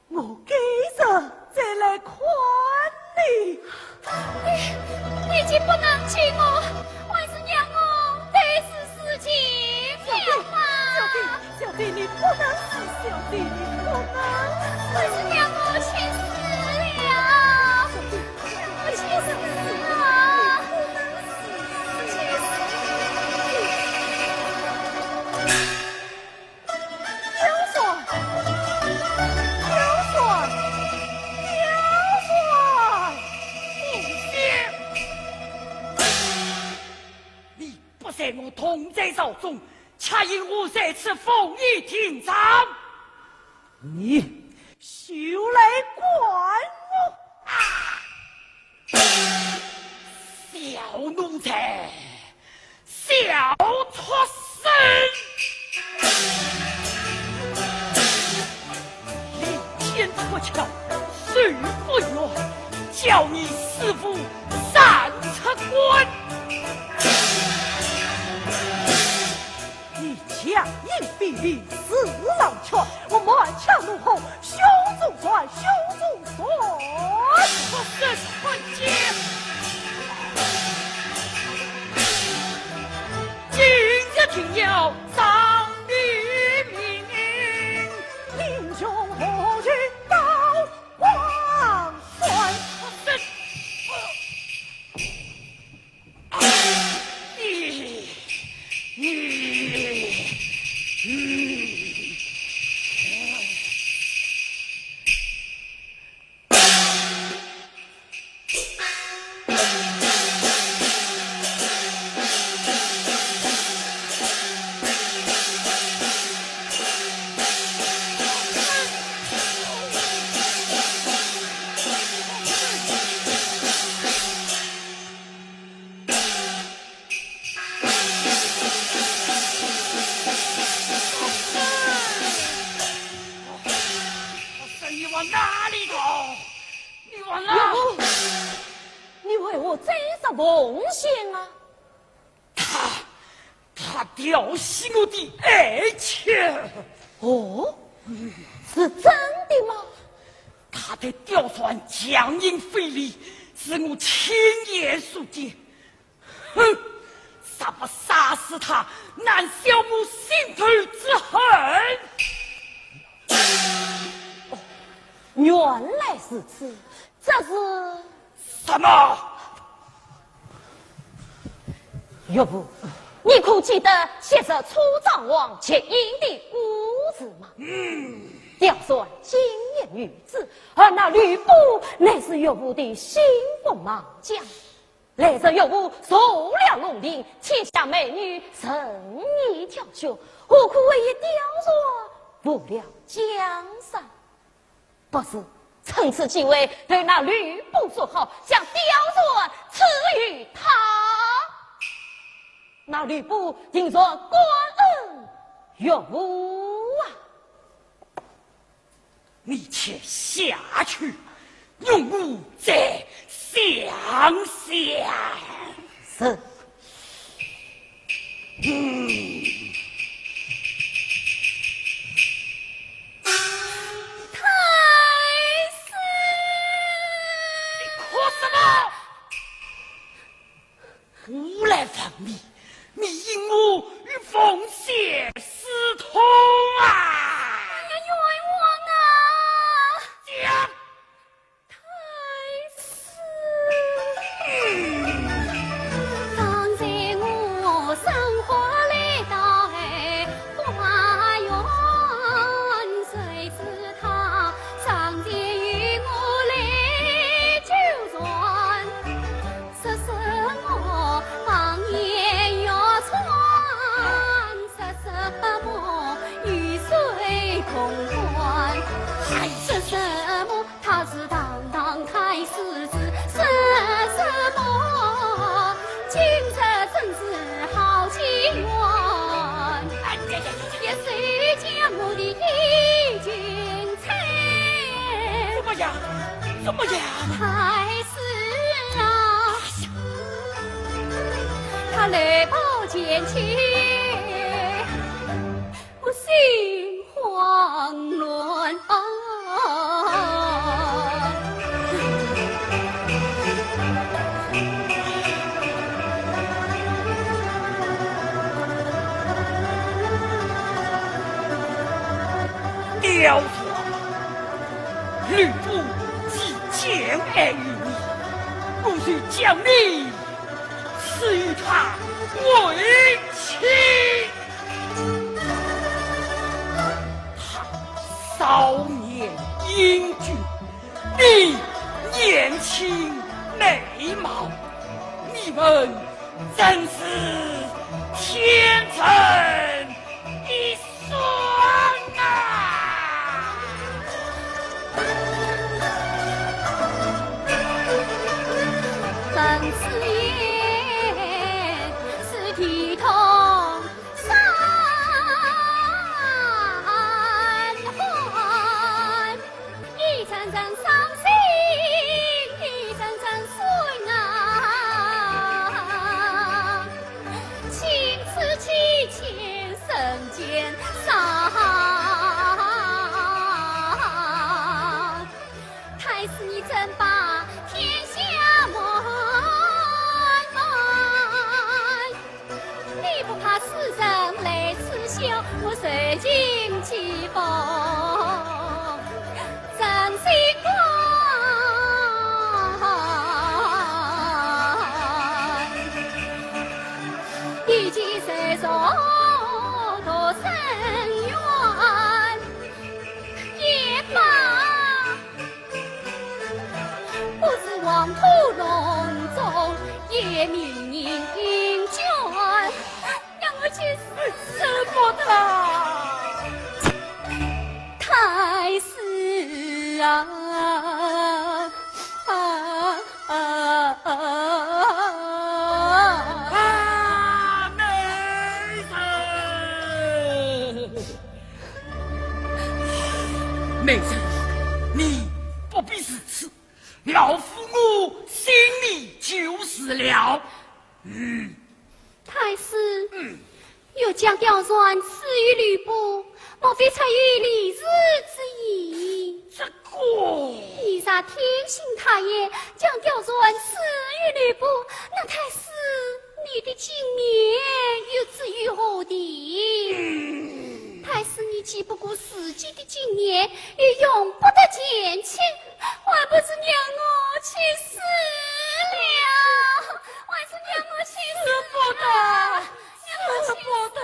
我改日再来看你。你，你竟不能救我，还是让我对世事尽了吧。小姐，小姐，你不能死，小姐，你不能死。还是让我去死了。小姐，让我去死啊！你不能死，你不能死。 刁钻，刁钻，刁钻！你不在我同在朝中，恰因我在此奉以停当。你休来管我！啊！小奴才！ 小畜生！离间出鞘，手不远，叫你死无三尺关！你强硬非礼，恃老权，我满腔怒火，胸中钻，胸中钻！畜生汉奸！ 今日定要偿你命，英雄何须刀光环。你往哪里逃？你往哪？你为何斩杀凤仙啊？他，他调戏我的爱妾。哦，是真的吗？他的刁钻强硬非礼，是我亲眼所见。 哼，若不杀死他，难消我心头之恨。哦，原来如此，这是……什么？岳父，你可记得昔日楚庄王劫营的故事吗？嗯。刁钻金印女子，而那吕布乃是岳父的心腹猛将。 来日岳父入了龙庭，天下美女任你挑选，何苦为一刁钻误了江山？不如趁此机会，对那吕布说好，将刁钻赐与他。那吕布定然感恩岳父啊！ 你且下去，容我再想想。是。太师，你哭什么？我来问你，你因我与凤仙私通啊！哎呀，冤枉啊！讲！ 太师。方才我生火来到哎花园，谁知他上前与我来纠缠，说什么房檐要穿，说什么与谁同欢，说什么 他是堂堂太师子，说什么今日真是好机缘，也谁将我的衣裙拆？怎么样？怎么样？太师啊，他来报前去， 我心慌乱啊。刁钻，吕布既见爱于你，我就将你赐与他为妻。 他少年英俊，你年轻美貌，你们真是天成一双啊！本是言是体痛 三欢，一阵阵伤心，一阵阵酸啊。情此期间人间伤。太师你怎把天下瞒瞒？ 你不怕世人来耻笑，我受尽讥讽，真心肝。与其受受多深冤，也罢。 不是黄土隆中也命人捐，让我去死。舍不得。太师啊，啊，啊，啊。啊，美人。 美人，你不必如此，老夫我心里就是了。嗯。太师，嗯。欲将貂蝉赐与吕布，莫非出于礼数之意？这个……你若天心太野，将貂蝉赐与吕布，那太师 你的金殿又置于何地？太师，你既不顾自己的金殿，又容不得前妻，还不如让我去死了，还是让我去死了。舍不得，舍不得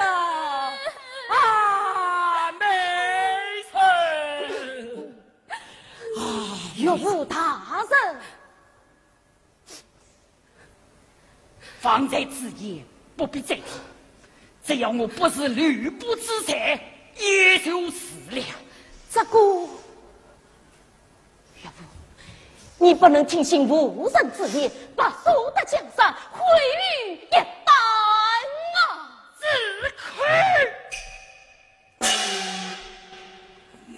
啊，美人。啊，岳父大人。 方才之言不必再提，只要我不是吕布之才，也就是了。这个，岳父，你不能听信无人之言，把苏大江山毁于一旦啊！只可 你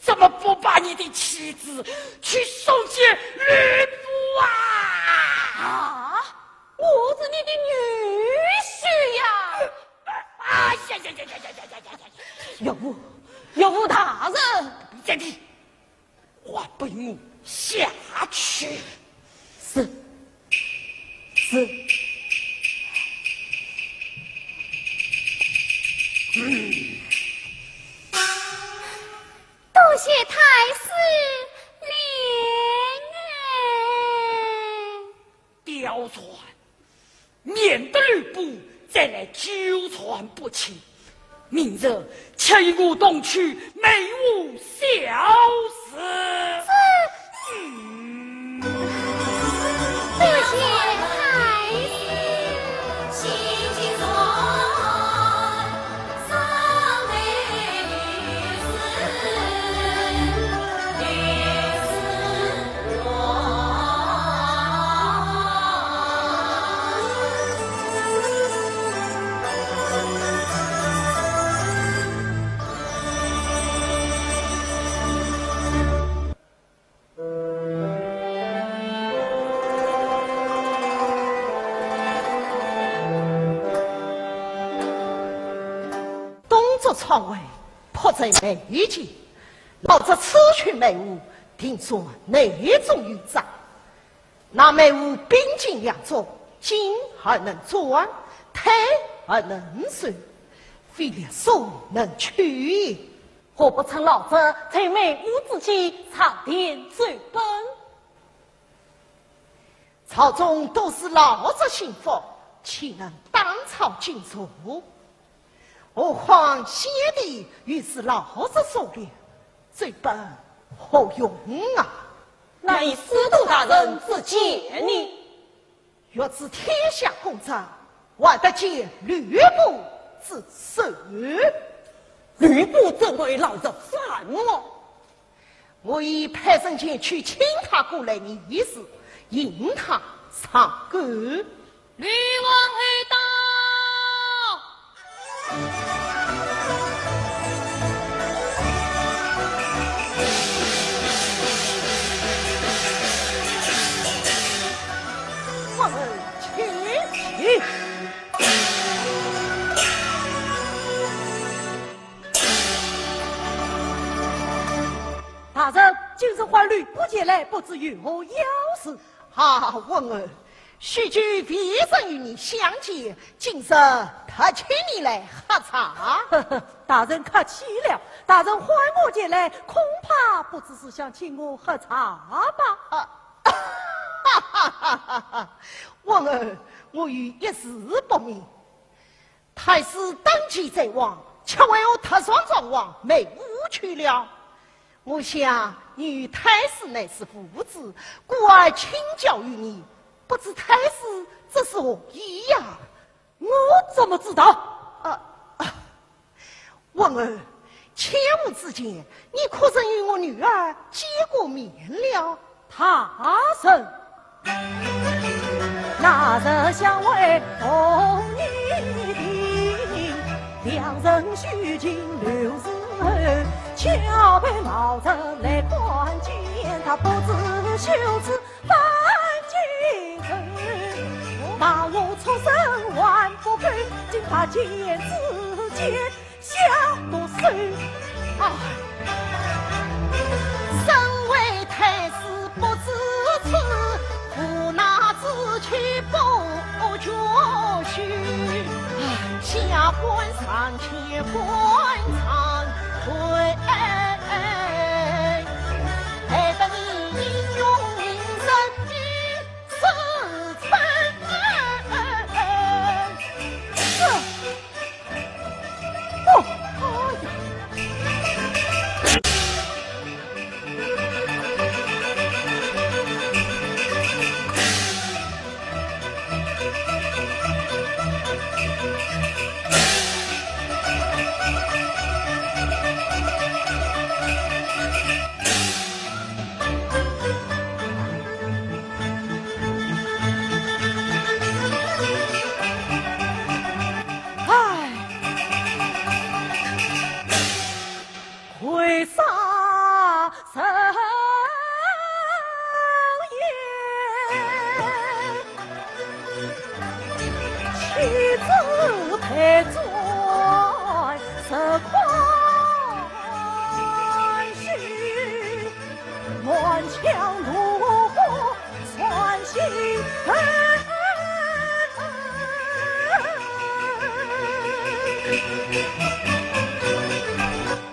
怎么不把你的妻子去送给吕布啊？啊，我是你的女婿呀！岳父，岳父大人。站定，还不与我下去。是，是。嗯。多谢太师怜爱。刁钻， 免得吕布再来纠缠不清。明日且与我同去梅屋小住。嗯。多谢太师。 东阁窗外，迫在眉间。老贼此去梅屋，定然内中有诈。那梅屋兵精粮足，进而能转，退而能守，非力所能屈也。 何不趁老贼在梅屋之际，上殿奏本？朝中都是老贼心腹，岂能当朝进奏？何况先帝又是老贼所料，奏本何用啊？那以司徒大人之见呢？ 欲知天下公正，还得见吕布之手。吕布怎会与老贼反目？我已派人前去请他过来议事，引他上钩。吕王驾到！ 王儿请起。大人，今日唤吕布前来，不知有何要事？啊，王儿， 许久未曾与你相见，今日特请你来喝茶。大人客气了，大人唤我前来，恐怕不知是想请我喝茶吧？啊，哈哈哈哈哈！王儿，我有一事不明。 太师登基在望，却为何突然转往梅屋去了？我想你与太师乃是父子，故而请教于你，不知太师这是何意呀？我怎么知道？啊，啊，王儿，前无之鉴，你可曾与我女儿见过面了？ 大人。那日相会同一庭，两人须尽六十二，巧被老贼来看见，他不知羞耻反进城。骂我畜生还不够，竟把剑指尖 下毒手。啊！身为太师不知耻，无奈之妻不觉羞。下官上前观惭愧，害得你英雄名声已失传。这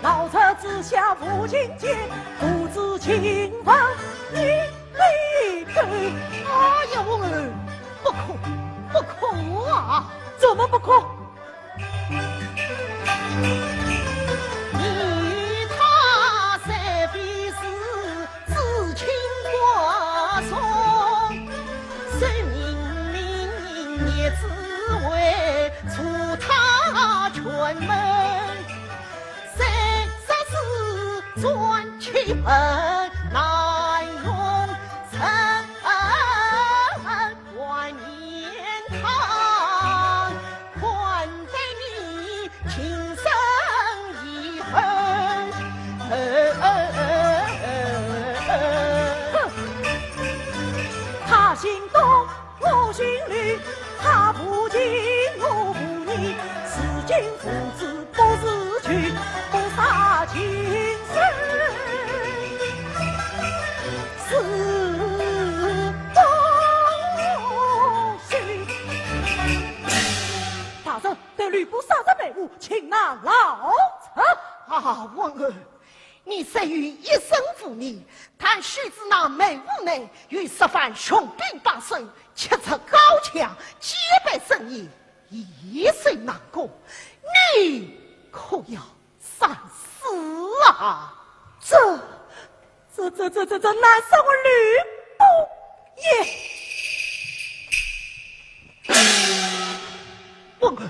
老贼之下无情见，不知情分你，你。哎呀，我儿，不可，不可啊！怎么不可？与他三杯是至亲关松，谁明明日子为助他全门，谁说是转去很难容身。万年堂，看得你情深意厚。哼！他心东，我心里，他不情我不义，如今父子不是聚，不杀情深。 是不是？大人，对吕布杀人梅屋，擒拿老贼。啊，王后，你虽有一身武艺，但须知那梅屋内有十万雄兵把守，七尺高墙，戒备森严，易守难攻。你可要 三思啊！这，这，这，这，这，这难杀我吕布也。王后，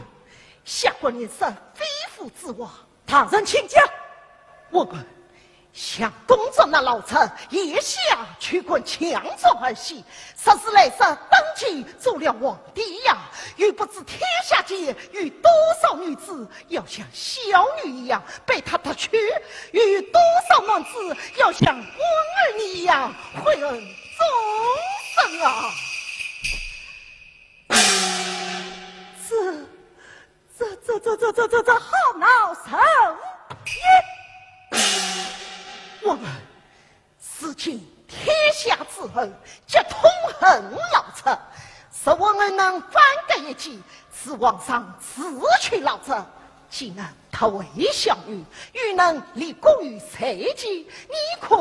下官人是非父之话。大人请讲。王后，想当初那老贼，眼下居高临下，说是来世登基做了皇帝呀，又不知天下间有多少女子 要像小女一样被他夺去，又有多少男子要像关二爷一样悔恨终身啊！这，这，这，这，这，这，这，这好恼人也！王后， 如今天下诸侯皆痛恨老贼，若王后能扳得一计，使皇上除去老贼，既能夺回小女，又能立功于社稷，你看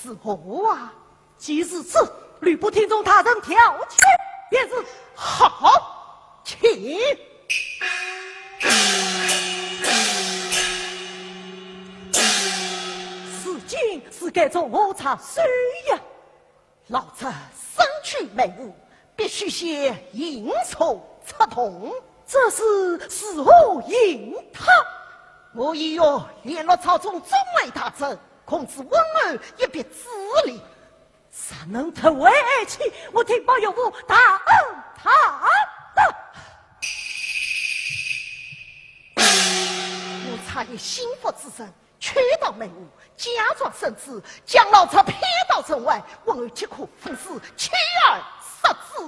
如何啊？既如此，吕布听从大人调遣便是。好，请。 如今是该从何着手呀？老贼身居梅屋，必须先行刺出洞。这是如何行他？我已有联络朝中众位大臣，共主温侯一笔之力。 若能夺回爱妻，我定保有无大恩大德。我差一心腹之人去到梅屋，假装圣旨，将老贼骗到城外，温侯即可伏尸，妻儿失子。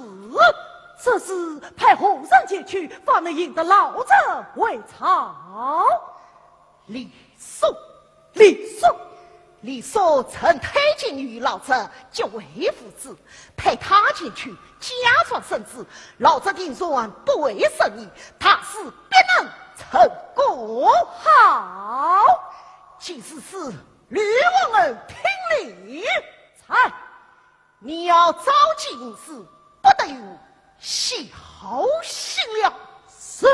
这是派何人前去，方能引得老贼回朝？ 李肃。李肃？李肃曾推荐与老贼结为父子，派他前去假装圣旨，老贼定然不会生疑，大事必能成功。好，既如此，吕王侯听令。在。 你要照计行事，不得有小心了。是。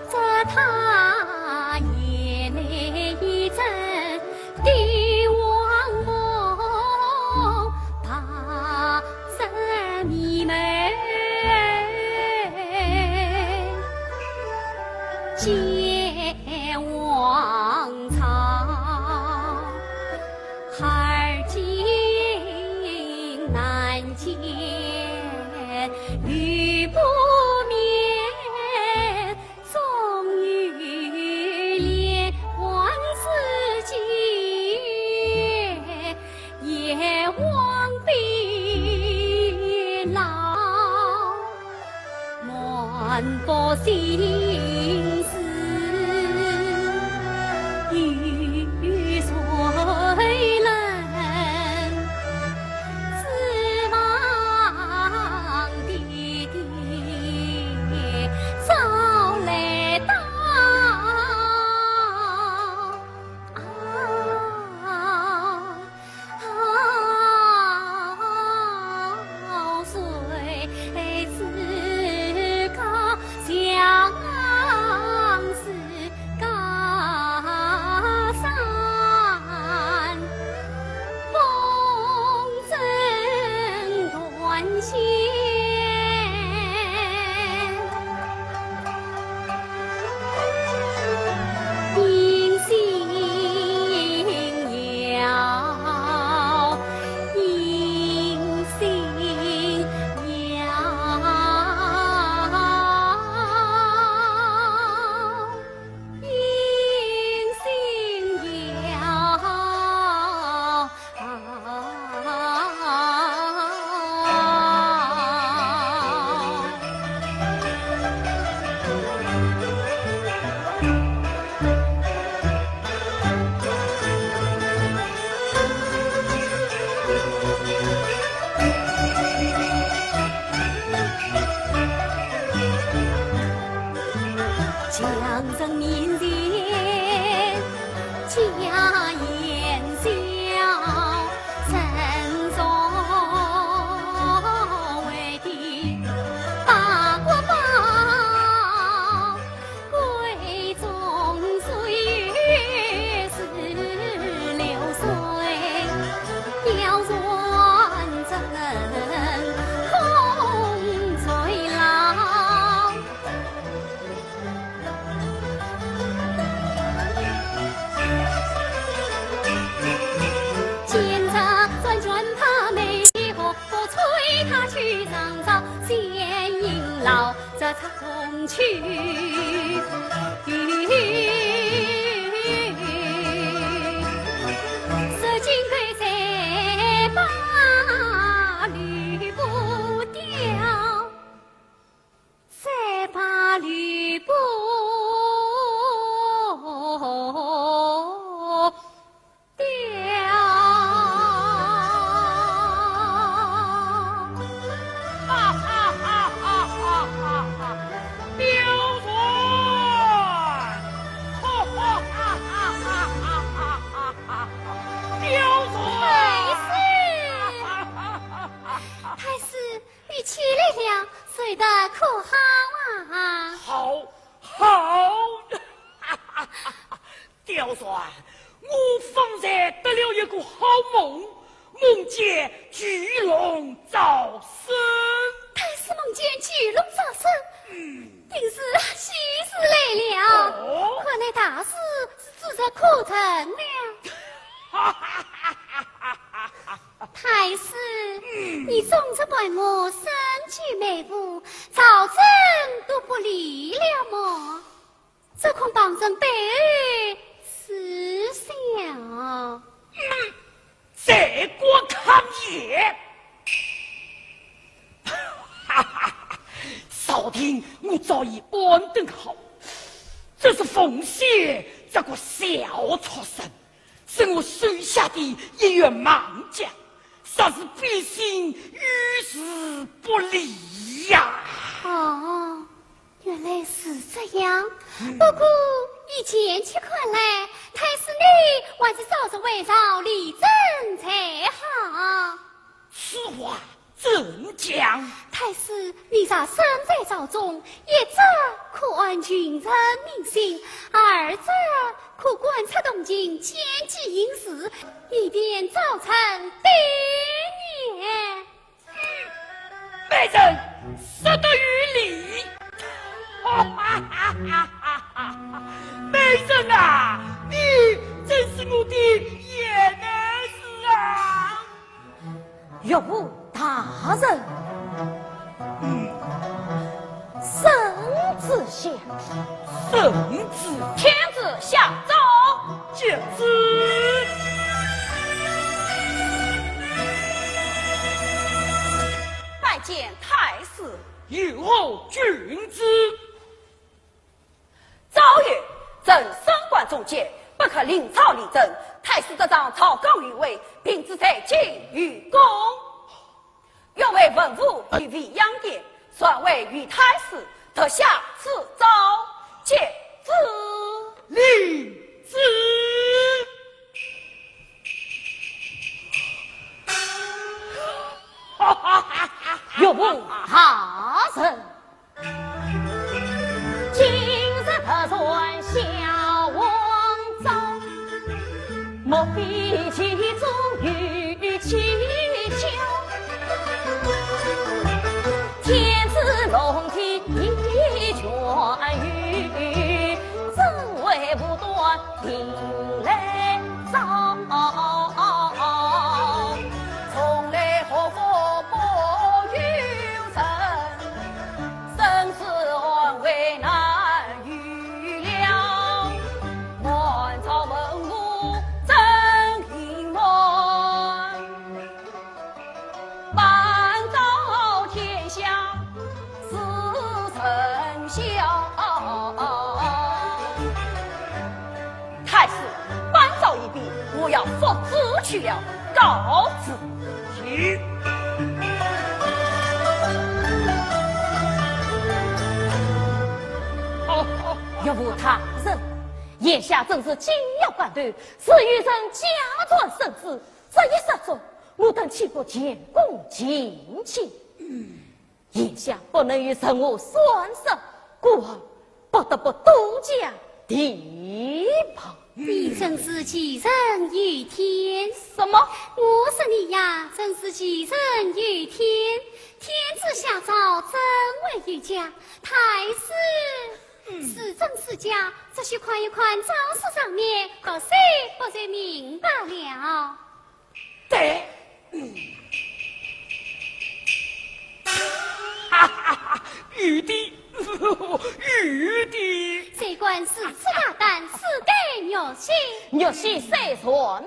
这他眼泪一阵的汪汪，白日迷蒙见王朝。而今难见吕布面，终于连环之计，也望พี่老。 满腹心事与谁论？指望爹爹早来到。啊， 谁知家乡是高山，风声断线。 人心摇，人心摇，人心摇。太师，你起来了，睡得可好啊？好，好。 貂蝉，我方才得了一个好梦，梦见巨龙招生。太师梦见巨龙招生？嗯。定是喜事来了。哦。看来大事是指日可成了。太师，嗯。你总是怪我身居梅府，朝政都不理了么？ 这恐旁人背后耻笑。嗯，罪过可也。哈哈哈，朝廷我早已安顿好，只是凤仙这个小畜生，是我手下的一员猛将，若是百姓遇事不利呀。哦， 原来是这样。嗯。不过以前去看来，太师你还是早日回朝理政才好。此话怎讲？太师，你若身在朝中，一则可安群臣民心，二则可观察动静，见机行事，以便早成定年。 美人说得有理。哈哈哈哈哈哈！美人啊，你真是我的贤内助啊！岳父大人，圣旨下。圣旨。天子下诏。 接旨。拜见太师。有何君旨？诏曰：朕升官中节，不可临朝理政。太师这张朝纲御史，并知在京有功。 愿为文武以慰养也，传位于太师，特下此诏。接旨。领旨。岳父大人。 今日特传下皇诏，莫非其中有蹊跷？天子龙体已痊愈，怎为无端 停来朝，从来何福保有人，生死安危难预料，满朝文武争英雄。 班昭天下是臣效。太师，班昭已毕，我要复旨去了，告辞。请。岳父大人，眼下正是紧要关头，如有人假传圣旨，这一失足，我等岂不前功尽弃？眼下不能与人马相失，故而不得不多加提防。你真是杞人忧天。什么？我说你呀，真是杞人忧天。天子下诏怎会有假？太师，嗯。是真是假，只需看一看诏书上面，各谁不就明白了。 对。嗯。哈哈哈，有的，有的。谁敢如此大胆，私盖玉玺？玉玺虽然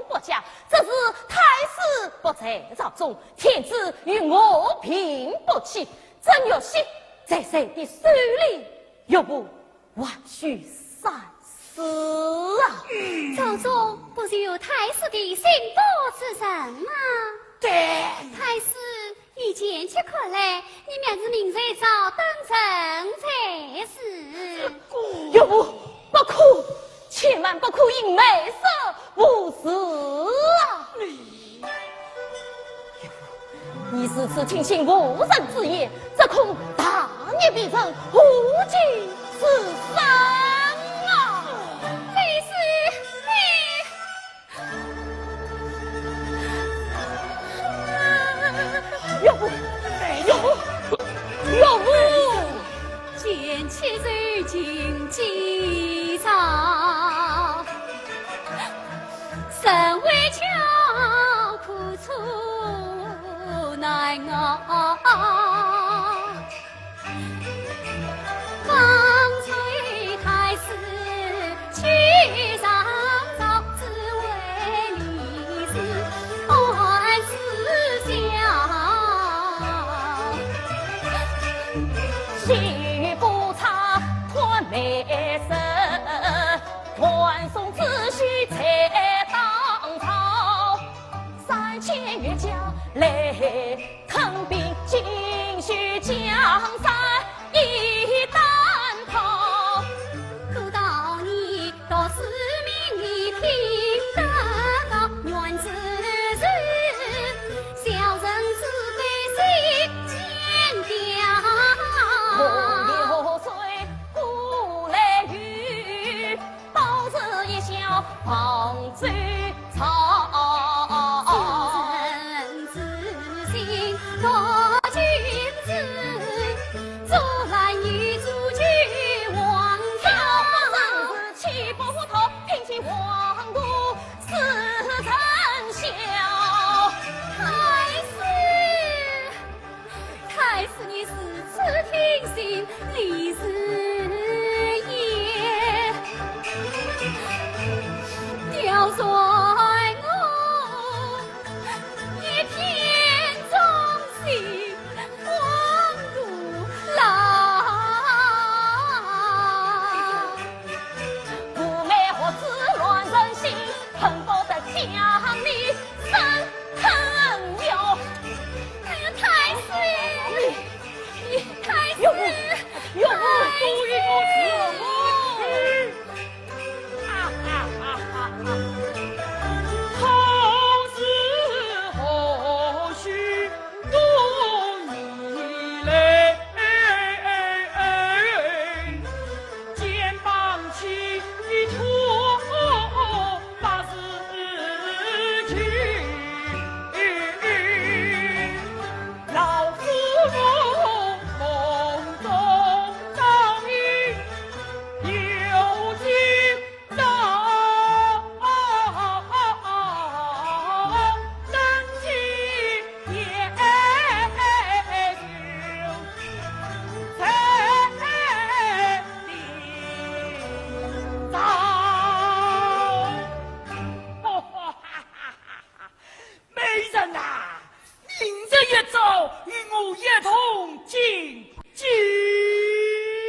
不假，只是太师不在朝中，天子与我并不亲，这玉玺在谁的手里，岳父 还需三思啊。朝中不是有太师的心腹之人吗？对。太师，依前妻看来，你们是命谁朝当真才是。这个，岳父，不可，千万不可因美色误事啊。你 你如此听信无人之言，只恐大逆不道，祸及自身啊！李师，你……岳父，岳父，岳父！ 贤妻受尽煎熬，身为娇苦楚难熬。方才太方知曹。君臣之心，度君子。竹篮一竹救王朝。岂不服，挺起黄土似春宵。太师， 太师你如此听信李师爷，刁钻我一片忠心黄土牢。不为何自乱人心，恨不得将你 三更哟。哎呀，太师，你，你，太师，岳父，岳父，太师。何时何须多疑来？肩膀起托 百事求，老夫我梦中早已有今朝。登基也就 在今朝。美人啊，明日一早与我一同进京。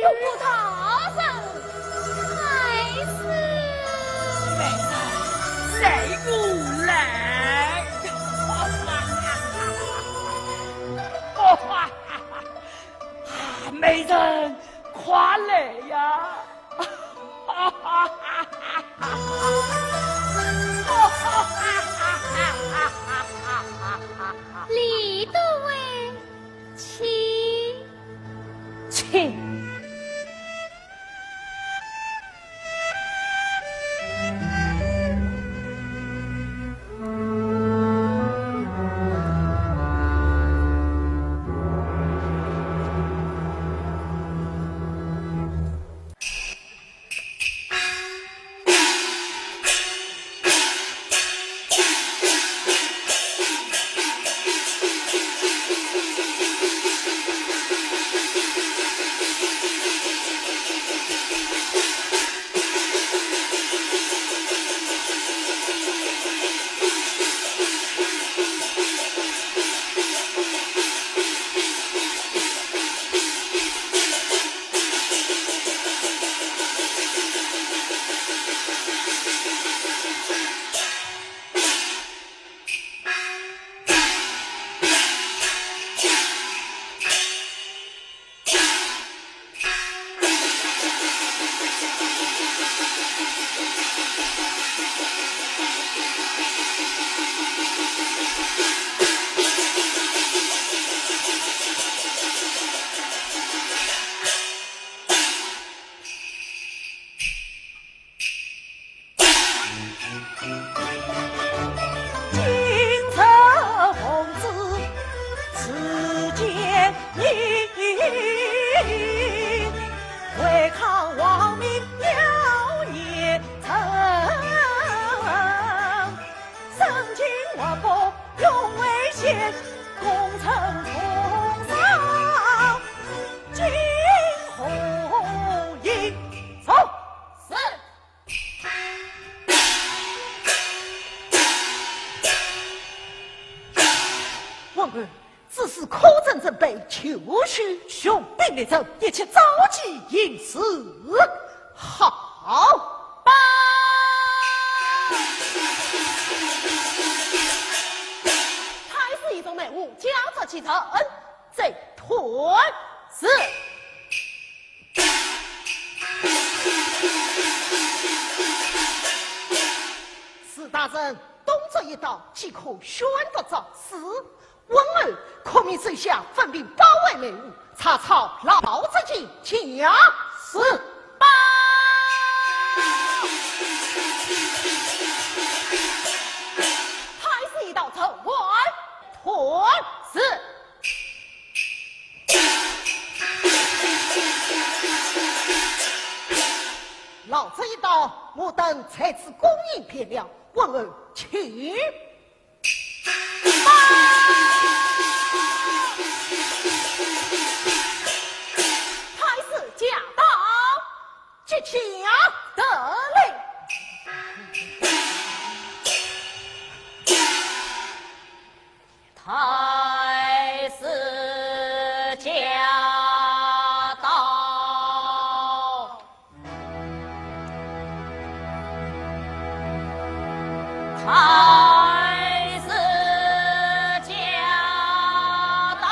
岳父大人，太师。美人，随我来。 啊，美人，快来呀！李都尉，请。请。 今日奉旨持剑，违抗王命妖言成，生擒活剥永为先，功成重赏，金虎迎仇。是。 文官，此事可曾准备就绪？雄兵列阵，一切照计行事。好。报。太师一众文武，交着其人，再退。是。 是大人，动作一到，即可宣读诏书。文武，可命手下分兵包围门户，查抄老贼进京。是。报。老贼一到，我等在此恭迎便了，问候请。报！太师驾到！即驾得令。太师驾到！ 太师驾到！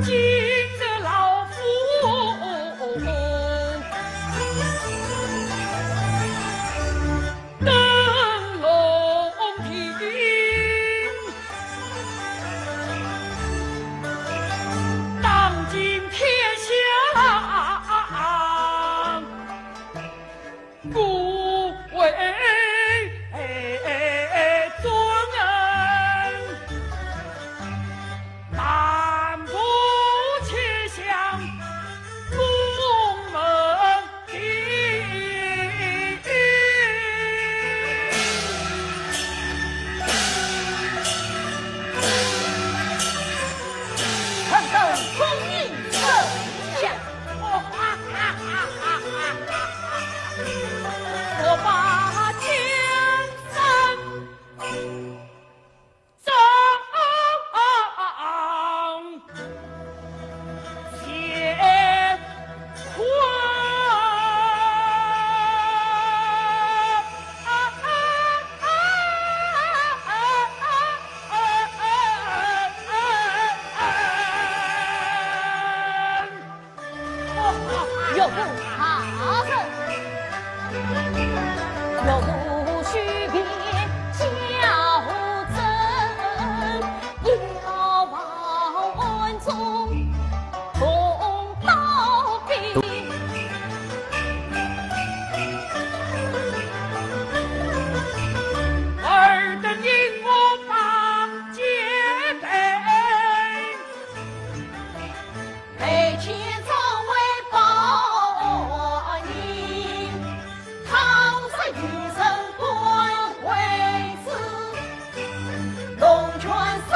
今日老夫登龙庭，当今天下 各位尊恩，满不其想，功名定。 臣等恭迎圣驾。我把江山掌 乾坤。岳父大人，岳父许便交赠， 要望暗中同刀兵。尔等因我把戒备， 陪前众位报名，倘若有人敢违旨，龙泉山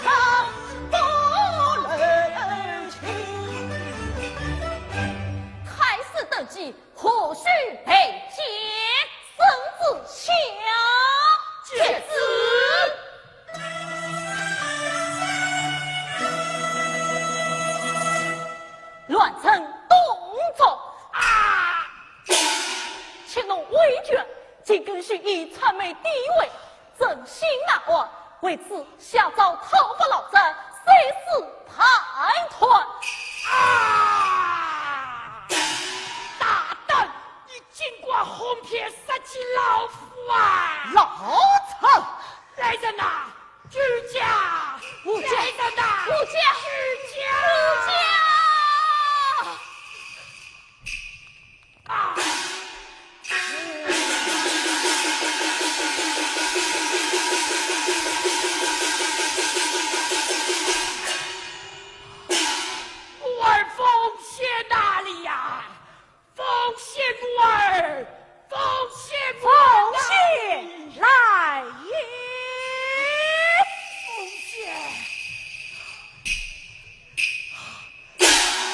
城不留情。太师登基，何须备剑？圣旨下。接旨。 乱臣动众啊！乾隆威权，岂肯许以谄媚地位，振兴南华，为此下诏讨伐老贼，誓死叛乱。啊！大胆！你竟敢哄骗杀鸡老虎啊！老贼！来人呐！ 居家！无家！来人呐！无家！居家！无家！啊！我儿奉先哪里呀？ 奉先母儿，奉先母儿呐！奉先来也。奉先，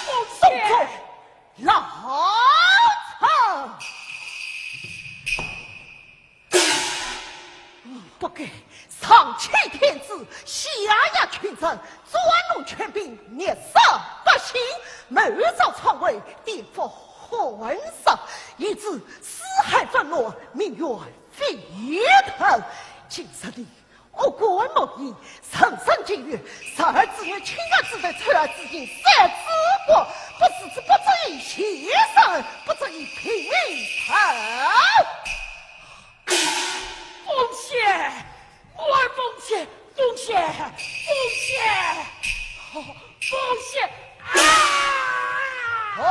奉先。动众，老贼！ 不该上欺天子，下压群臣，专弄权柄，虐杀百姓，谋造篡位，颠覆汉室，以致四海纷乱，民怨沸腾。今日你恶贯满盈，人生境遇，十二子女，亲儿子辈，臭儿子孙，三子国，不是之不争，你欺人不至于平头。凤仙，我儿凤仙，凤仙，凤仙，凤仙啊！哦。